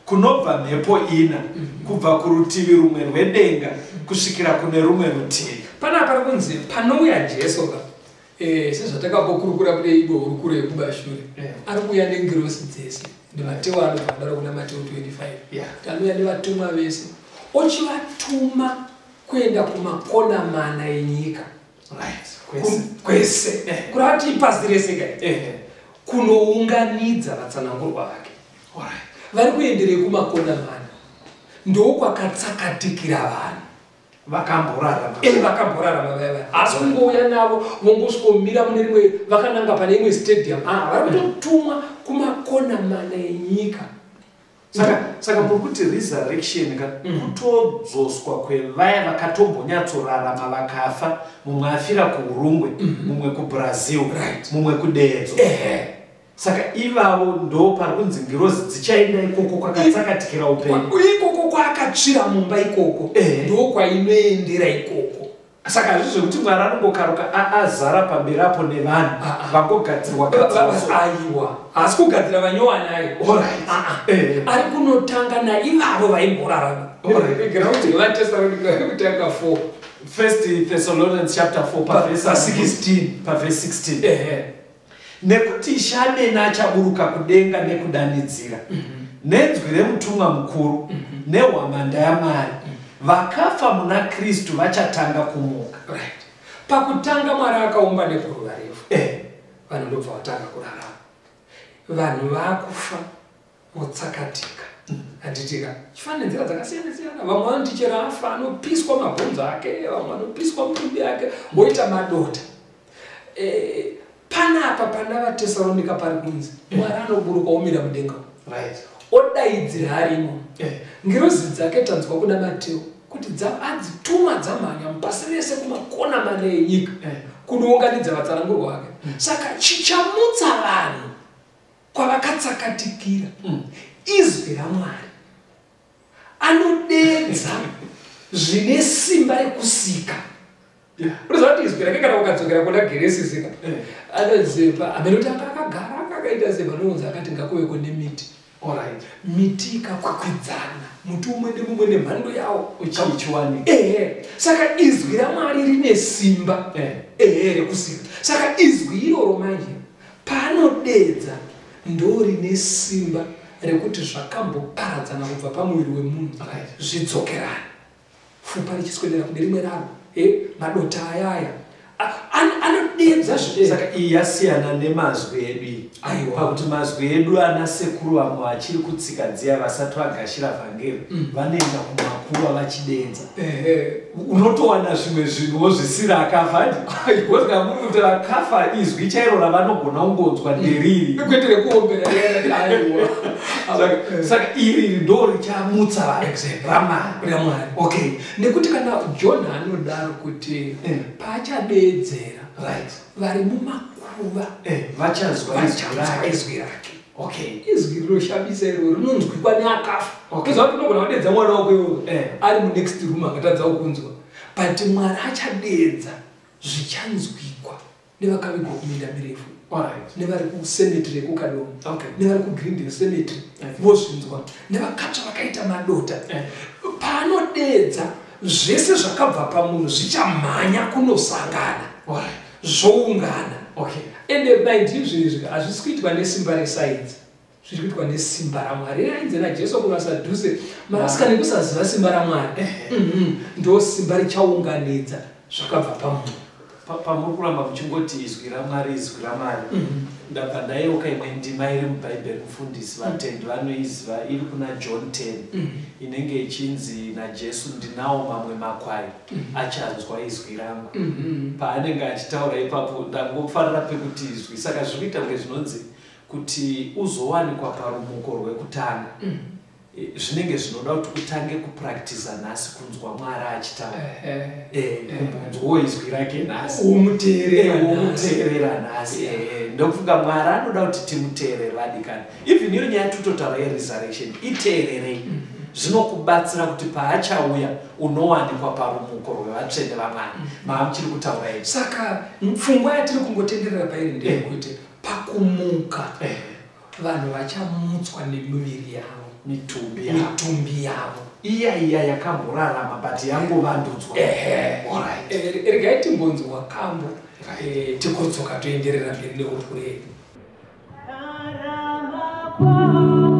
kunobva mhepo ina, kubva kurutivi rumwe rwedenga kusvikira kune rumwe rutivi. Panapa pari kunzi panouya Jesu ka, sezvatakapokurukura kune imwe hurukuro yekumashure, ari kuuya nengirosi dzese. NdiMateo anobva kudaro kuna Mateo 25. Yeah. Anouya nevatumwa vese, ochivatuma kuenda kumakona mana enyika. Right. Kwese. Kwese. Kureva kuti pasi rese kai. Kunounganidza vatsanangurwa vake. Alright. Vari kuenderei kumakona mana? Ndokwakatsakatikira vanhu. Vakamborarama. Vakamborarama vaya vaya. Asi kungouya navo vongosvomira mune rimwe vakananga pane imwe stadium. Vari kutotumwa kumakona mana enyika. Saka muri kuti resurrection ka kutodzoswa kwevaya vakatombonyatsorarama vakafa, mumwe afira kuUrungwe, mumwe kuBrazil, mumwe kuDedzo. Saka ivavo ndo pari kunzi ngirozi dzichaenda ikoko kwakatsakatikira upenyu. Ikoko kwaakatsvira mumba ikoko. Ndo kwainoendera ikoko. Saka hazvi zvekuti Mwari anongokaruka azara pamberi apo nevanhu vangogadzirwa gadzirwa. Aiwa, haasi kugadzira vanyowani ayo. Alright. Ari kunotanga naivavo vaimborarama. Alright. Regera kuti vaTesalonika vekutanga 4. First Thessalonians chapter 4 pa verse Pa 16. Pa verse 16. Nekuti Ishe amene achaburuka kudenga nekudanidzira, nenzwi remutumwa mukuru, nehwamanda yaMwari, vakafa muna Kristu vachatanga kumuka. Right. Pakutanga Mwari akaumba neguruva refu. Vanhu ndobva vatanga kurarama. Vanhu vakufa votsakatika. Handitika. Chifana nenzira dzakasiyana siyana. Vamwe vanoti chero afa anopiswa mabhonzo ake, vamwe vanopiswa mutumbi yake, voita madota. Panapa pana vaTesalonika pari kunzi Mwari anoburuka omira mudenga. Right. Odaidzira arimo. Ngirozi dzake tanzwa kuna Mateo kuti adzituma dzamhanya mupasi rese kumakona mana enyika kunounganidza vatsanangurwa vake. Saka chichamutsa vanhu kwavakatsakatikira izwi raMwari. Anodedza zvine simba rekusika. Unoziva kuti izwi rake kana ukadzokera kuna Genesis ka, anoziva amene kuti anga akagara akaita sei, panounza akati ngakuve nemiti. Alright. Miti ikakwikwidzana, muti umwe nemumwe nemhando yawo uchichiwanika. Saka izwi raMwari rine simba rekusika. Saka izwi iroro manje paanodedza ndo rine simba rekuti zvakamboparadzana kubva pamuviri wemunhu zvidzokerane. Fupa richiswedera kune rimwe raro, madota ayaya anodedza zve. Saka iyi yasiyana nemazwi edu iyi. Aiwa. Pakuti mazwi edu ana sekuru vamwe vachiri kutsika dziya vasati vagashira vhangeri, vanoenda kumakuva vachidenza. Unotowana zvimwe zvinhuwo zvisiri akafa. Because kana muri kuti vakafa izwi chairo ravanogona kungonzwa nderiri. Kwete rekuombera. Aiwa. Saka iri ndo richamutsa vanhu. Exactly. RaMwari. RaMwari. Okay. Nekuti kana John anodaro kuti paachadedzera Right. vari mumakuva Vachanzwa izwi vachanzwa rake. izwi rake. Okay. Izwi rinoshamisa iro rinonzwikwa neakafa. Okay. Unoziva kuti unogona kudedza mwana wako iwewe ari munext room akatadza kukunzwa. But Mwari achadedza zvichanzwikwa nevakavigwa kuminda mirefu. Alright. Nevari kucemetery yekuKadoma. Okay. Nevari kuGreendale cemetery. Okay. Vozvinzwa. Nevakatsva vakaita madota. Paanodedza zvese zvakabva pamunhu zvichamhanya kunosangana. Alright. Zvoungana. Okay. Ende mind izvezvi hazvisi kuitwa nesimba resainzi, zviri kuitwa nesimba raMwari. Rainzi naJesu kuvaSadhuse, marasika nekusaziva simba raMwari. Ndo simba richaunganidza zvakabva pamunhu. Pamuri kuramba muchingoti izwi raMwari, izwi raMwari, ndabva ndayeuka imwe ndima iri muBhaibheri, mufundisi, vatendi vanoiziva, iri kuna John 10, inenge ichinzi naJesu, ndinawo mamwe makwai achanzwa izwi rangu. Paanenge achitaura ipapo ndangofarira pekuti izwi. Saka zviri kuita kunge zvinonzi kuti uzowanikwa parumuko rwekutanga, zvinenge zvinoda kuti utange kupractiza nhasi kunzwa Mwari achitaura. Kumbonzwawo izwi rake nhasi. Umuteerera nhasi. Umuteerera nhasi. Ndokufunga Mwari anoda kuti timuteerere vadikani. Even iyo nyaya yatotaura yeresurrection, iteererei. Zvinokubatsira kuti paachauya unowanikwa parumuko rwevatsvene vaMwari. Maamuchiri kutaura izvi. Saka pfungwa yatiri kungotenderera pairi ndeyekuti pakumuka vanhu vachamutswa nemiviri yavo. Mitumbi yavo. Mitumbi yavo. Iya iya yakamborarama but yangovandudzwa. Alright. Regai timbonzwa kambo, tikodzoka toenderera mberi nehurukuro yedu. Rarama kwa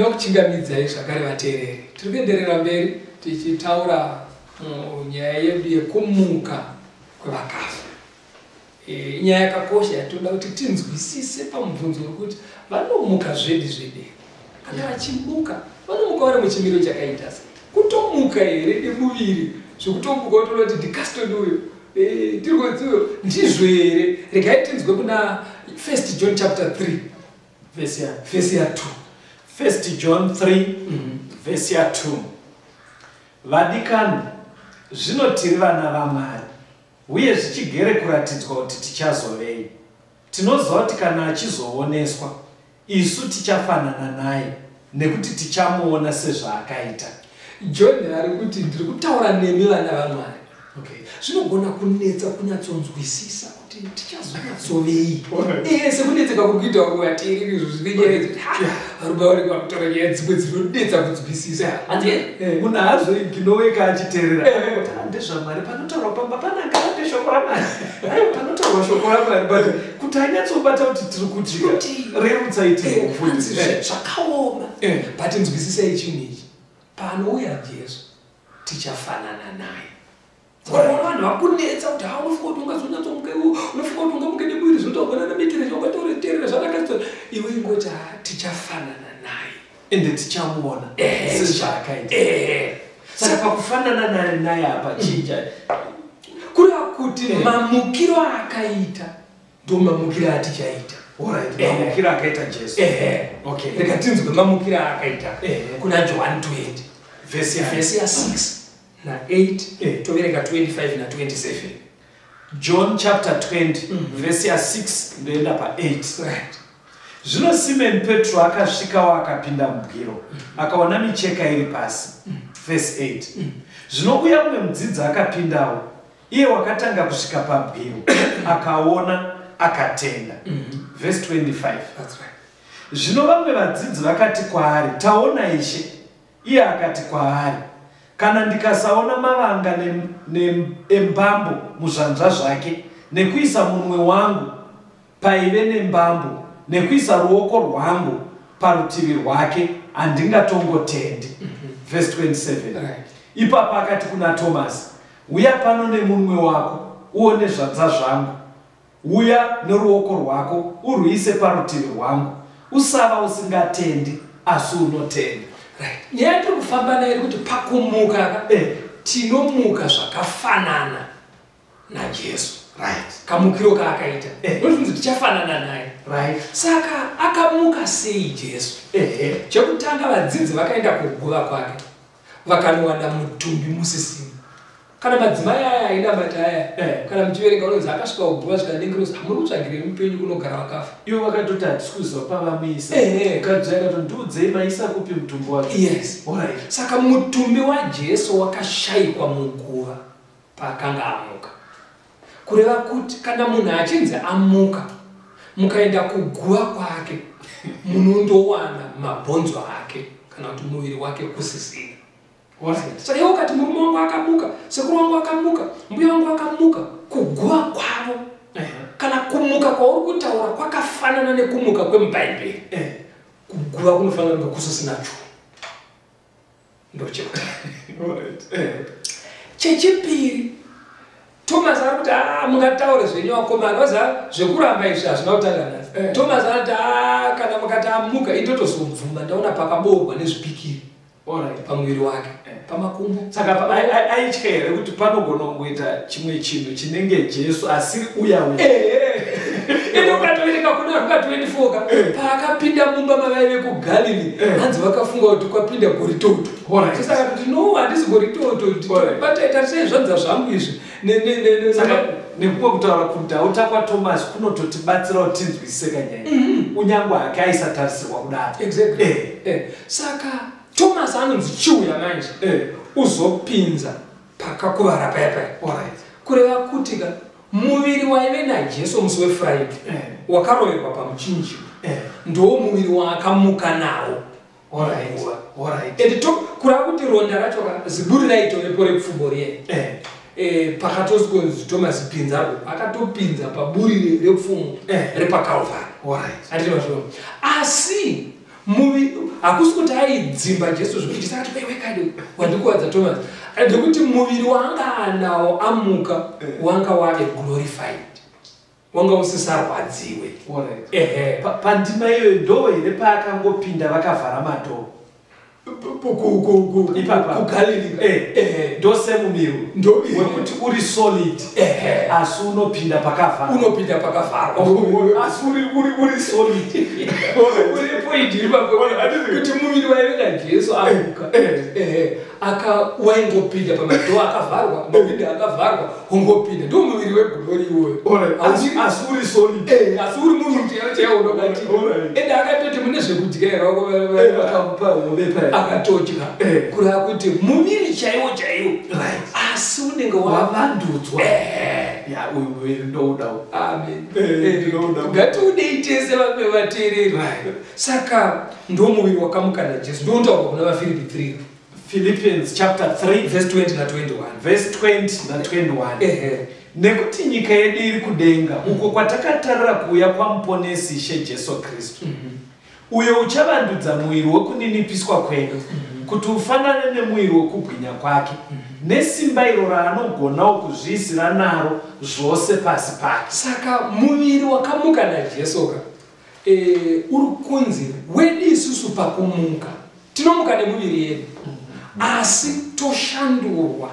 Ndinokuchingamidzai zvakare vateereri. Tiri kuenderera mberi tichitaura nyaya yedu yekumuka kwevakafa. Inyaya yakakosha yatinoda kuti tinzwisise pamubvunzo wekuti vanomuka zvedi zvedi. Kana vachimuka, vanomuka vari muchimiro chakaita sei? Kutomuka here nemuviri zvekutomuka wotoona kuti ndikastoni uyo, ndirwedzi uyo, ndizvo here? Regai tinzwe kuna 1 John chapter 3 Vhesi ya 2. 1 John 3 vhesi ya 2. Vadikani, zvino tiri vana vaMwari, uye zvichigere kuratidzwa kuti tichazovei. Tinoziva kuti kana achizooneswa, isu tichafanana naye, nekuti tichamuona sezvaakaita. John ari kuti ndiri kutaura nemi vana vaMwari. Okay. Zvinogona kunetsa kunyatsonzwisisa kuti tichazonyatsovei. Sekunetseka kuri kuita vateereri izvo zvine nyaya dzekuti varume vanenge vakutaura nyaya dzimwe dzinonetsa kunzwisisa. Munhu haazoiginoweka achiteerera. NdezvaMwari panotaurwa pamba panaka ndeshoko raMwari. Aiwa panotaurwa shoko raMwari but kuti anyatsobata kuti tiri kuti rerutsa iti zvakaoma. But nzwisisai chinhu ichi. Panouya Jesu tichafanana naye. Vanhu vakunetsa kuti unofunga kuti ungazonyatsomuka iwe, unofunga kuti ungamuke nemuviri zvinotaurwa nanaMetere, ungatoteerera zvakanaka. Iwe ingoti tichafanana naye. Ende tichamuona sezvaakaita. Saka pakufanana naye apa chinja. Kureva kuti mamukiro aakaita ndo mamukiro atichaita. Alright, mamukiro akaita Jesu. Okay. Rega tinzwe mamukiro aakaita kuna John 20 vhesi ya 6 na 8 toverenga 25 na 27. John chapter 20 vhesi ya 6 ndoenda pa 8. Right. Zvino Simon Petro akasvikawo akapinda mubwiro, akaona micheka iri pasi. Vhesi 8. Zvino uya mumwe mudzidzi akapindawo, iye wakatanga kusvika pabwiro, akaona akatenda. Vhesi 25. That's right. Zvino vamwe vadzidzi vakati kwaari, taona Ishe. Iye akati kwaari, kana ndikasaona mavanga embambo muzvanza zvake, nekuisa munwe wangu paive nembambo, nekuisa ruoko rwangu parutivi rwake, handingatongotendi. Verse 27. Right. Ipapo akati kuna Thomas, uya pano nemunwe wako, uone zvanza zvangu. Uya neruoko rwako, urwuise parutivi rwangu. Usava usingatendi, asi unotenda. Right. Nyaya tiri kufamba nayo kuti pakumuka tinomuka zvakafanana naJesu. Right. Kamukiro kaakaita. Nozvinzi tichafanana naye. Right. Saka akamuka sei Jesu? Chekutanga vadzidzi vakaenda kuguva kwake, vakanowana mutumbi musisina. Kana madzimai aya ainamata aya, kana muchiverenga unonzi akasvika kuguva zvikanengerozi, hamuri kutsvagirei mupenyu kunogara vakafa. Ivo vakatoti hatisi kuziva pavamuisa. Mukadzi akatoti ndiudzei maisa kupi mutumbi wacho. Yes. Alright. Saka mutumbi waJesu wakashayikwa muguva paakanga amuka. Kureva kuti kana munhu achinzi amuka, mukaenda kuguva kwake, munondowana mabhonzo ake kana kuti muviri wake kusisina. Saka iwe ukati murume wangu akamuka, sekuru wangu akamuka, mbuya wangu akamuka, kuguva kwavo kana kumuka kwauri kutaura kwakafanana nekumuka kwemubhaibheri. Kuguva kunofanana nekusisina chinhu. Ndochekutanga. Chechipiri, Thomas ari kuti mungataure zvenyu vakomana, vaziva zvekuramba izvi hazvina kutanga nhasi. Thomas anoti kana mukati amuka indotozobvuma ndaona pakaboorwa nezvipikiri. Pamuviri wake, pamakumbo. Saka aitya here kuti panogona kungoita chimwe chinhu chinenge Jesu asiri uya uya? Ende ukatoverenga kuna Ruka 24 paakapinda mumba mavaive kuGalili, hanzi vakafunga kuti kwapinda goritoto. Saka kuti no, handisi goritoto, tarisai zvanza zvangu izvi. Saka nekumwe kutaura kudhauta kwaThomas kunototibatsira kuti tinzwisise kanyaya. Unyangwe hake aisatarisirwa kudaro. Exactly. Saka Thomas anonzi chiuya manje uzopinza pakakuvara paya paya. Alright. Kureva kuti muviri waive naJesu musi weFriday wakaroverwa pamuchinjikwa. Ndo muviri waakamuka nawo. Alright. Alright. Ende kureva kuti ronda racho ziburi raitovepo repfumbo riye. Pakatoskonzi Thomas pinzapo, akatopinza paburi repfumo repaCalvary. Alright. Handiti mazviona. Asi Hakusi kuti aidzimba Jesu zvekuti Jesu akati wekadi wandikuwadza Thomas, ndekuti muviri waanga anawo amuka wanga wave glorified, wanga usisarwadziwe. Ehe. Pandima iyoyo ndo here paakangopinda vakavhara madoor? Ipapa. KuGalili. Ndosemumiro wekuti uri solid, asi unopinda pakavharwa. Unopinda pakavharwa. Asi uri solid. Uri point ipapo kuti muviri waive naJesu amuka aka waingopinda pamadoor akavharwa, mawindo akavharwa, ungopinda. Ndo muviri weglory iwoyo. Asi uri solid. Asi uri muviri chaiwo chaiwo unobatika. Ende akatoti, "Mune zvekudya here?" Vakamupa hove paya. Akatodya. Kureva kuti muviri chaiwo chaiwo, asi unenge wavandudzwa. Ya, uyu muviri ndoudawo. Amen. Ndinoda. Ngatiudei tese vamwe vateereri. Saka ndo muviri wakamuka naJesu, ndoutaurwa kuna vaFiripi 3. Philippians chapter 3, verse 20 na21. Verse 20 na21. Ehe. Nekuti nyika yedu iri kudenga, uko kwatakatarira kuuya kwaMuponesi, Ishe Jesu Kristu, uyo uchavandudza muviri wekuninipiswa kwedu kuti ufanane nemuviri wekubwinya kwake, nesimba iro raanogonawo kuzviisira naro zvose pasi pake. Saka muviri wakamuka naJesu ka uri kunzi wedu isusu pakumuka tinomuka nemuviri yedu, asi toshandurwa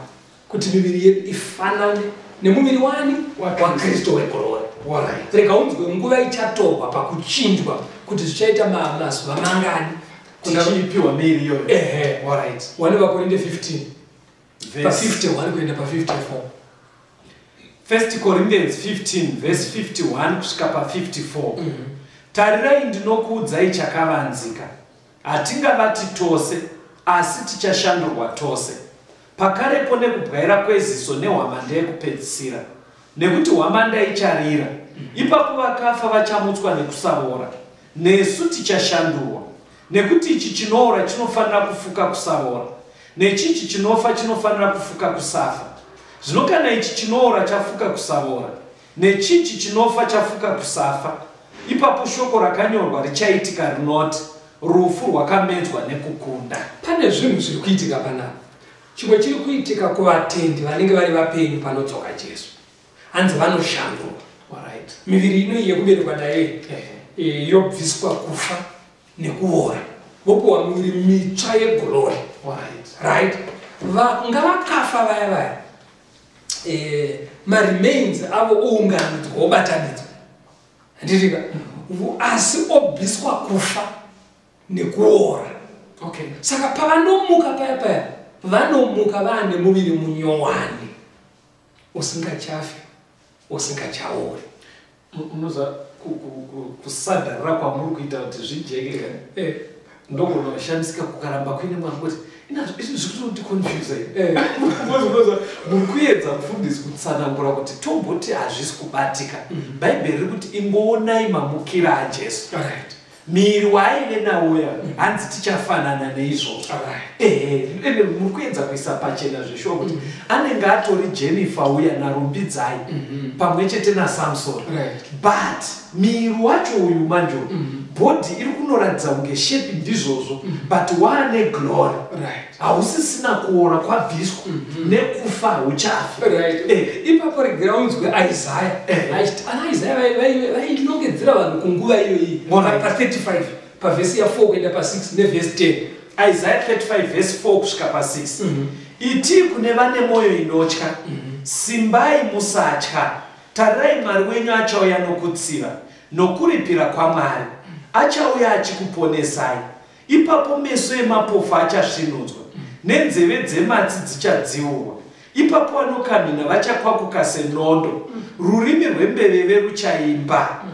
kuti miviri yedu ifanane nemuviri wani? WaKristu weglory. Rega unzwe nguva ichatorwa pakuchinjwa kuti zvichaita mazuva mangani. Tichipiwa miri iyoyo. Ehe. 1 vaKorinde 15, pa51 kuenda pa54. 1 Corinthians 15 verse 51 kusvika pa54. Tarirai, ndinokuudzai chakavanzika: hatingavati tose, asi tichashandurwa tose, pakarepo, nekubwaira kweziso, nehwamanda yekupedzisira. Nekuti hwamanda icharira, ipapo vakafa vachamutswa nekusaora, nesu tichashandurwa. Nekuti ichi chinoora chinofanira kufuka kusaora, nechichi chinofa chinofanira kufuka kusafa. Zvino kana ichi chinoora chafuka kusaora, nechichi chinofa chafuka kusafa, ipapo shoko rakanyorwa richaitika rinoti, "Rufu rwakamedzwa nekukunda." Pane zvinhu zviri kuitika panapa. Chimwe chiri kuitika kuvatendi vanenge vari vapenyu panodzoka Jesu, hanzi vanoshandurwa. Miviri ino yekuberekwa nayo yobviswa kufa nekuora, vopiwa miviri mitsva yeglory. Right, ngavakafa vaya vaya, maremains avo ounganidzwa, obatanidzwa, handitika? Asi obviswa kufa nekuora. Saka pavanomuka paya paya, vanomuka vaane muviri munyowani usingachafi, usingachaori. Unoza kusadharira kwamuri kuita kuti zvijeke, ndogona kushamisika kukaramba kuine mwana kuti izvi zvikutoticonfuse. Unoza muri kuedza, mufundisi, kutsanangura kuti tomboti hazvisi kubatika. Bhaibheri riri kuti ingoonai mamukira aJesu. Miri waaive nawoya, hanzi tichafanana neizvozvo. Ehe, ende muri kuedza kuisa pachena zveshuwa kuti anenge atori Jennifer uya naRumbidzai pamwe chete naSamson, but miri wacho uyu manje uyu, body iri kunoratidza kunge shape ndizvozvo, but waane glory. Hausisina kuora, kwabviswa nekufa, hauchafi. Right. Ipapo regera unzwe Isaya. Achiti ana Isaya vainongedzera vanhu kunguva iyoyi. Pa35, pavhesi ya4 kuenda pa6 nevhesi 10. Isaiah 35 verse 4 kusvika pa6. Iti kune vane mwoyo inotya, "Simbai, musatya. Tarirai, Mwari wenyu achauya nokutsiva, nokuripira kwaMwari achauya achikuponesai." Ipapo meso emapofu achasvinudzwa, nenzeve dzematsi dzichadziurwa. Ipapo vanokamhina vachakwakuka senondo, rurimi rwembeveve ruchaimba.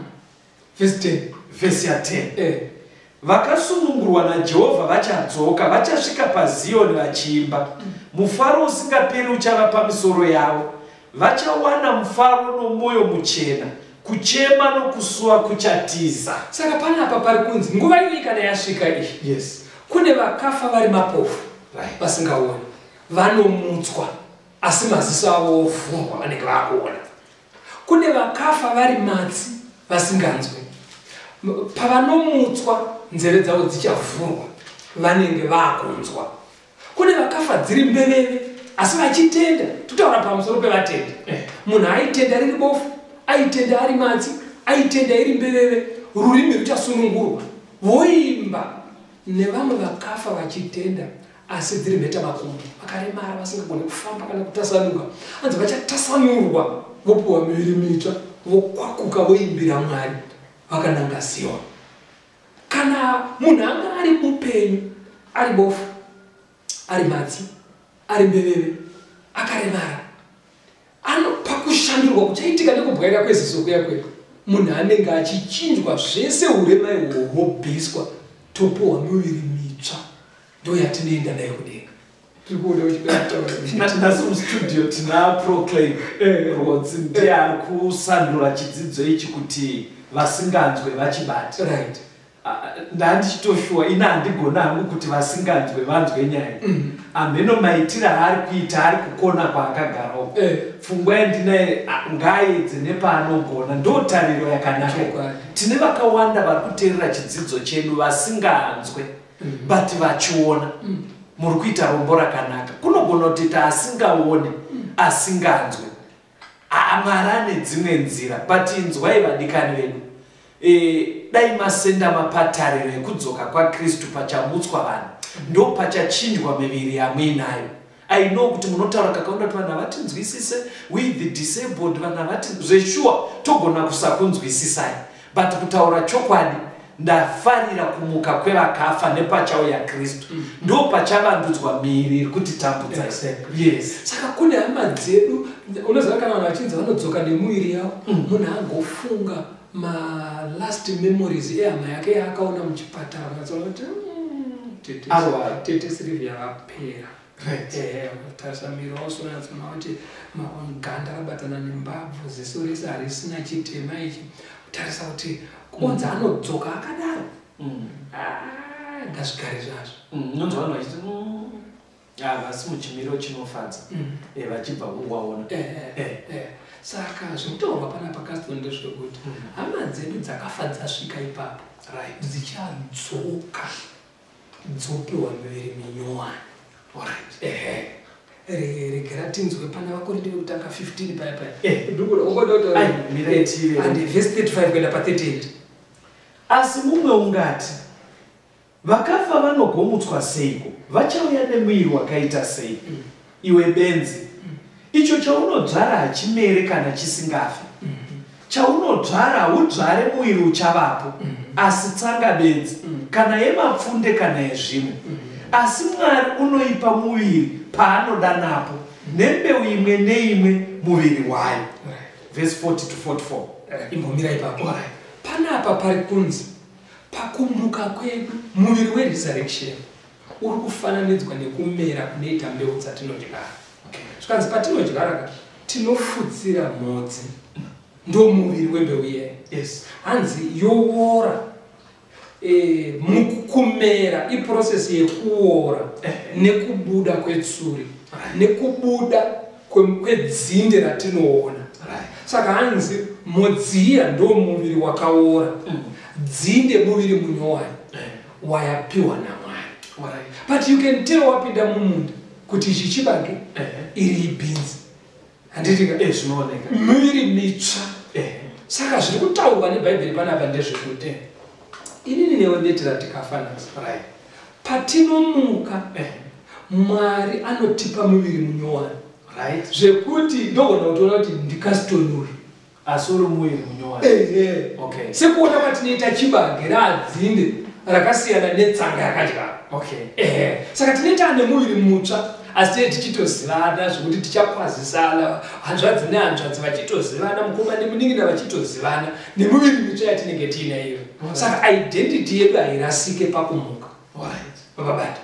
Vhesi 10. Vhesi ya10. Vakasunungurwa naJehovha vachadzoka, vachasvika paZiyoni vachiimba. Mufaro usingaperi uchava pamisoro yavo. Vachawana mufaro nomwoyo muchena, kuchema nokusuwa kuchatiza. Saka panapa pari kunzi nguva iyoyi kana yasvika iyi, kune vakafa vari mapofu, vasingaoni, vanomutswa, asi maziso avo ovhurwa, vanenge vakuona. Kune vakafa vari matsi, vasinganzwe, pavanomutswa. Nzeve dzavo dzichavhurwa, vanenge vakunzwa. Kune vakafa dziri mbeveve asi vachitenda. Totaura pamusoro pevatendi. Munhu aitenda riri bofu, aitenda ari matsi, aitenda iri mbeveve, rurimi ruchasunungurwa, voimba. Nevamwe vakafa vachitenda asi dziri mhetamakumbo, vakaremara, vasingagoni kufamba kana kutasanuka, hanzi vachatasanurwa, vopiwa miviri mitsva, vokwakuka, voimbira Mwari vakananga Zion. Kana munhu anga ari mupenyu, ari bofu, ari matsi, ari mbeveve, akaremara, ano pakushandurwa kuchaitika nekubwaira kweziso kuya kuya, munhu anenge achichinjwa zvese, urema ihwohwo hwobviswa, topiwa miviri mitsva, ndo yatinoenda nayo kudenga. Tiri kuona uchida. Nhasi mustudio tina Proclaim Rwodzi, ndiye ari kusandura chidzidzo ichi kuti vasinganzwe vachibate. Ndandichitoshuwa ina handigona hangu kuti vasinganzwe vanzwe nyaya. Hamheno maitiro aari kuita ari kukona kwaakagara uko. Pfungwa yandinaye, ngaaedze nepaanogona, ndo tariro yakanaka. Tine vakawanda vari kuteerera chidzidzo chedu vasinganzwe, but vachiona. Muri kuita rombo rakanaka. Kunogona kutoita asingaone, asinganzwe. Mwari ane dzimwe nzira, but inzwai vadikani vedu. Dai masenda mapatariro ekudzoka kwaKristu pachamutswa vanhu, ndo pachachinjwa miviri yamuinayo. I know kuti munotaura kakawanda kuti vanhu havatinzwisise, we the disabled, vanhu havati zveshuwa, togona kusakunzwisisai, but kutaura chokwadi, ndafarira kumuka kwevakafa nepachauya Kristu, ndo pachavandudzwa miviri iri kutitambudza. Yes. Saka kune hama dzedu, unoziva, kana vanhu vachinzi vanodzoka nemuviri yavo, munhu agofunga malast memories ehama yake yaakaona muchipatara, unatsoona kuti Arwara. Tete Sylvia vapera. Tarisa muviri wavo, unatsoona kuti ganda rabatana nembabvu, ziso rese harisina chitema ichi. Tarisa kuti onzi anodzoka akadaro. Ah, ngazvigare zvazvo. Unonzwa vanhu vachiti, havasi muchimiro chinofadza." Vachibva kungovaona. Saka zvinotaurwa panapa, Caston, ndezvekuti hama dzedu dzakafa dzasvika ipapo, dzichadzoka dzopiwa miviri minyowani. Ehe. Regera tinzwe pana Vakorinde vekutanga 15 paya paya. Ungoda. Ai, mirai tive. And verse 35 kuenda pa38. Asi mumwe ungati, "Vakafa vanogomutswa seiko? Vachauya nemuviri wakaita sei?" Iwe benzi, icho chaunodzvara hachimere kana chisingafi. Chaunodzvara haudzvare muviri uchavapo, asi tsanga bedzi, kana yemapfunde kana yezvimwe. Asi Mwari unoipa muviri paanoda napo, nembeu imwe neimwe muviri wayo. Verse 40 to 44. Imbomira ipapo. Panapa pari kunzi pakumuka kwedu, muviri weresurrection uri kufananidzwa nekumera kunoita mbeu dzatinodyara. Zvikanzi patinodyara ka, tinofudzira mhodzi, ndo muviri wembeu iyeyo. Hanzi yoora. Mukumera iprocess yekuora nekubuda kwetsuri nekubuda kwedzinde ratinoona. Saka hanzi modziya ndo muviri wakaora, dzinde muviri munyowani wayapiwa naMwari. But you can tell wapinda mumunda kuti ichi chibage, iri ibhinzi, handitika? Zvinooneka. Miviri mitsva. Saka zviri kutaurwa neBhaibheri panapa ndezvekuti inini newe ndetera tikafanasa, patinomuka, Mwari anotipa muviri munyowani, zvekuti ndogona kutoona kuti ndiCaston uyu. Asi uri muviri munyowani. Ehe. Sekuona kwatinoita chibage raadzinde rakasiyana netsanga yakadyara. Ehe, saka tinoita nemuviri mutsva, asi tinee tichitozivana, zvekuti tichakwazisana, hanzvadzi nehanzvadzi vachitozivana, mukoma nemunin'ina vachitozivana nemuviri mitsva yatinenge tiinayo. Saka identity yedu hairasike pakumuka. Vabata.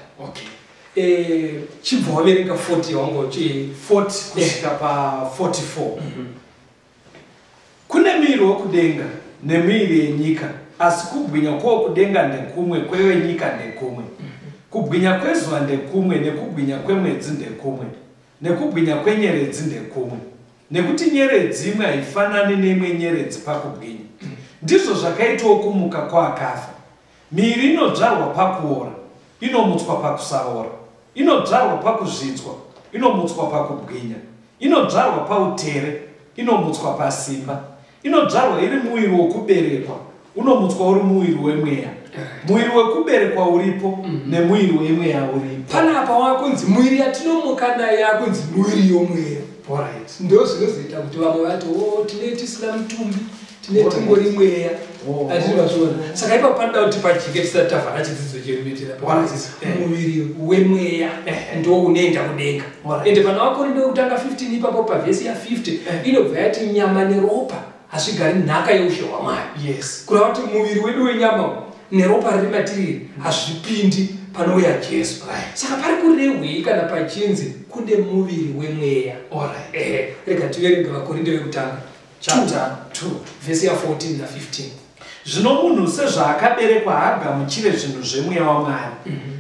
Chibva waverenga 40 wanga uchi 40 kusvika pa44. Kune muviri wokudenga nemiviri yenyika, asi kubwinya kwokudenga ndekumwe, kwewenyika ndekumwe. Kubwinya kwezuva ndekumwe, nekubwinya kwemwedzi ndekumwe, nekubwinya kwenyeredzi ndekumwe, nekuti nyeredzi imwe haifanani neimwe nyeredzi pakubwinya. Ndizvo zvakaitawo kumuka kwaakafa. Miviri inodzvarwa pakuora, inomutswa pakusaora, inodzvarwa pakuzvidzwa, inomutswa pakubwinya, inodzvarwa pautere, inomutswa pasimba, inodzvarwa iri muviri wokuberekwa, unomutswa uri muviri wemweya. Muviri wekuberekwa uripo nemuviri wemweya uripo. Panapa wakunzi muviri yatinomuka nayo yakunzi muviri yomweya. Alright. Ndo zvinozoita kuti vamwe vati, o, tine tisina mutumbi, tine tingori mweya. Oh. Atiri vazviona. Saka ipapo panoda kuti pajike tisati tavhara chidzidzo chedu itira. Alright. Muviri wemweya ndo unoenda kudenga. Alright. Ende pana Vakorinde wekutanga 15 ipapo pavhesi ya50 inobva yati nyama neropa hazvigari nhaka yeushe hwaMwari. Yes. Kureva kuti muviri wedu wenyama uyu neropa riri matiri hazvipindi panouya Jesu. Right. Saka pari kurehwei kana pachinzi kune muviri wemweya? Alright. Ehe, rega tiverenge Vakorinde vekutanga Chapter 2. vhesi ya14 na15. Zvino munhu sezvaakaberekwa haagamuchire zvinhu zvemweya waMwari,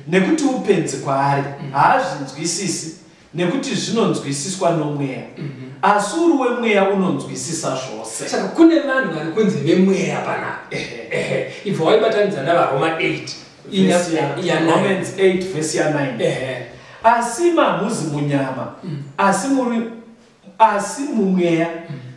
nekuti upenzi kwaari, haazvinzwisisi, nekuti zvinonzwisiswa nomweya. Asi uri wemweya unonzwisisa zvose. Saka kune vanhu vari kunzi vemweya panapa. Ehe. Ehe, ibva waibatanidza naVaroma 8 Vhesi ya- ya 9. Romans 8 vhesi ya9. Ehe. Asi mamuzi munyama, asi mumweya,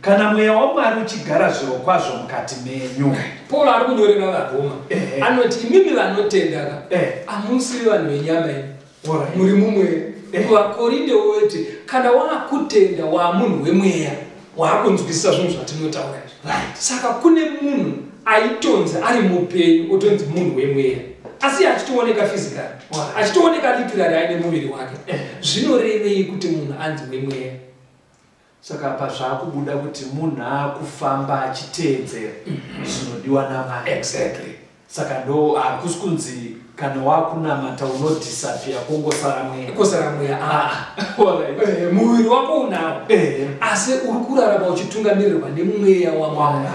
kana mweya waMwari uchigara zvirokwazvo mukati menyu. Paul ari kunyorera vaRoma. Ehe. Anoti imimi vanotenda ka, hamusiri vanhu venyama imi, Alright. muri mumweya. VaKorinde woti kana waakutenda waamunhu wemweya, waakunzwisisa zvinhu zvatinotaura izvi. Right. Saka kune munhu aitonzi ari mupenyu otonzi munhu wemweya, asi achitooneka physically, Alright. achitooneka literally aine muviri wake. Eh. Zvinorevei kuti munhu anzi wemweya? Saka apa zvaakubuda kuti munhu akufamba achiteedzera zvinodiwa naMwari. Exactly. Saka ndo hakusi kunzi kana wakunamata unodhisapia kongosara mweya. Kosara mweya, aa. Alright. Muviri wako unawo, asi uri kurarama uchitungamirirwa nemweya waMwari.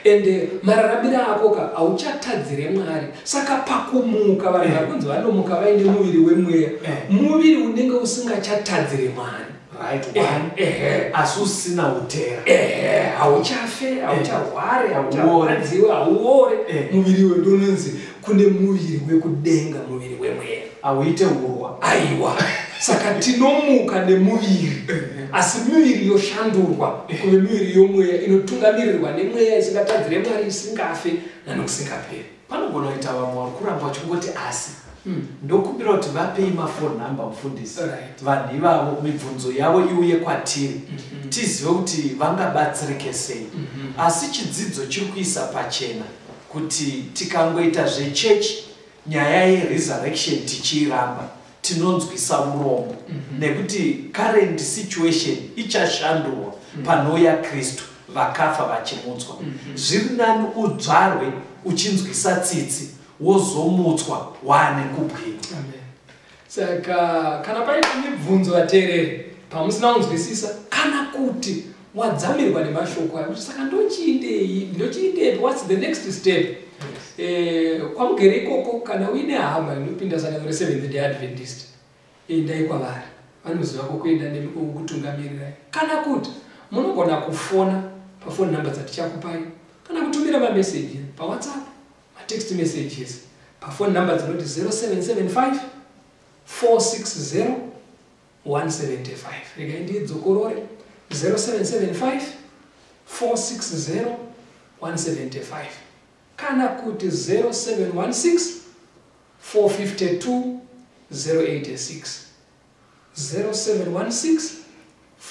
Ende mararamiro ako ka hauchatadzire Mwari. Saka pakumuka vanhu vakunzi vanomuka vaine muviri wemweya, muviri unenge usingachatadzire Mwari. Right one. Ehe. Asi usina utera. Ehe, hauchafe, haucharware, haucharwadziwe, hauore. Muviri wedu unonzi kune muviri wekudenga, muviri wemweya. Hauite urwa. Aiwa. Saka tinomuka nemuviri, asi miviri yoshandurwa kuve miviri yomweya inotungamirirwa nemweya, isingatadzire Mwari, isingafe nanokusingaperi. Panogona kuita vamwe vari kuramba vachingoti asi ndokumbira kuti vapei mafoni namba mufundisi. Right. Vanhu ivavo mibvunzo yavo iuye kwatiri, tizive kuti vangabatsirike sei. Asi chidzidzo chiri kuisa pachena kuti tikangoita zvechechi, nyaya yeresurrection tichiiramba, tinonzwisa urombo, nekuti current situation ichashandurwa panouya Kristu, vakafa vachimutswa. Zviri nani udzvarwe uchinzwisa tsitsi, wozomutswa waane kubwinya. Amen. Saka kana paine mibvunzo, vateereri, pamusina kunzwisisa kana kuti wadzamirwa nemashoko ayo kuti saka ndochiindei, ndochiindepi, what's the next step? Kwamugere ikoko, kana uine hama inopinda sangano reSeventh Day Adventist, endai kwavari, vanoziva kwokuenda nemi, kwokukutungamirirai. Kana kuti munogona kufona pafoni namba dzatichakupai, kana kutumira mameseji paWhatsApp, matext messages pafoni namba dzinoti 0775 460 175. Regai ndidzokorore: 0775 460 175, kana kuti 0716 452 086, 0716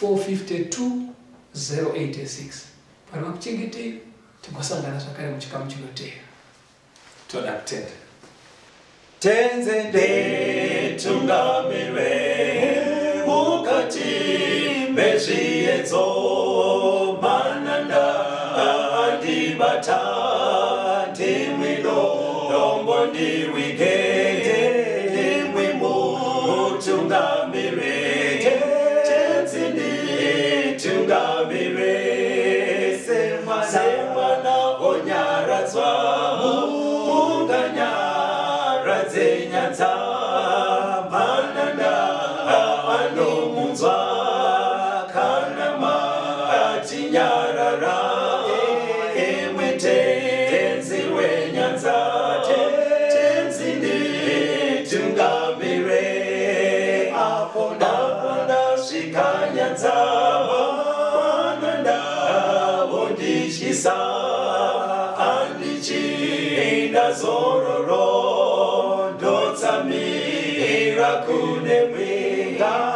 452 086. Pari vakuchengetei, tigosangana zvakare muchikamu chinoteera. Toda kutenda. Tenze nditungamire mukati mezviedzo, mananda andibata, ndimwi dombo ndiwige, ndimwi mutungamire. Tenzi nditungamire semwana onyaradzwa, munganyaradze nyadza, mananda anomunzwa kana matinyarara. Imwe Tenzi wenyanza. Handichina zororo, ndotsamira kune mwenga.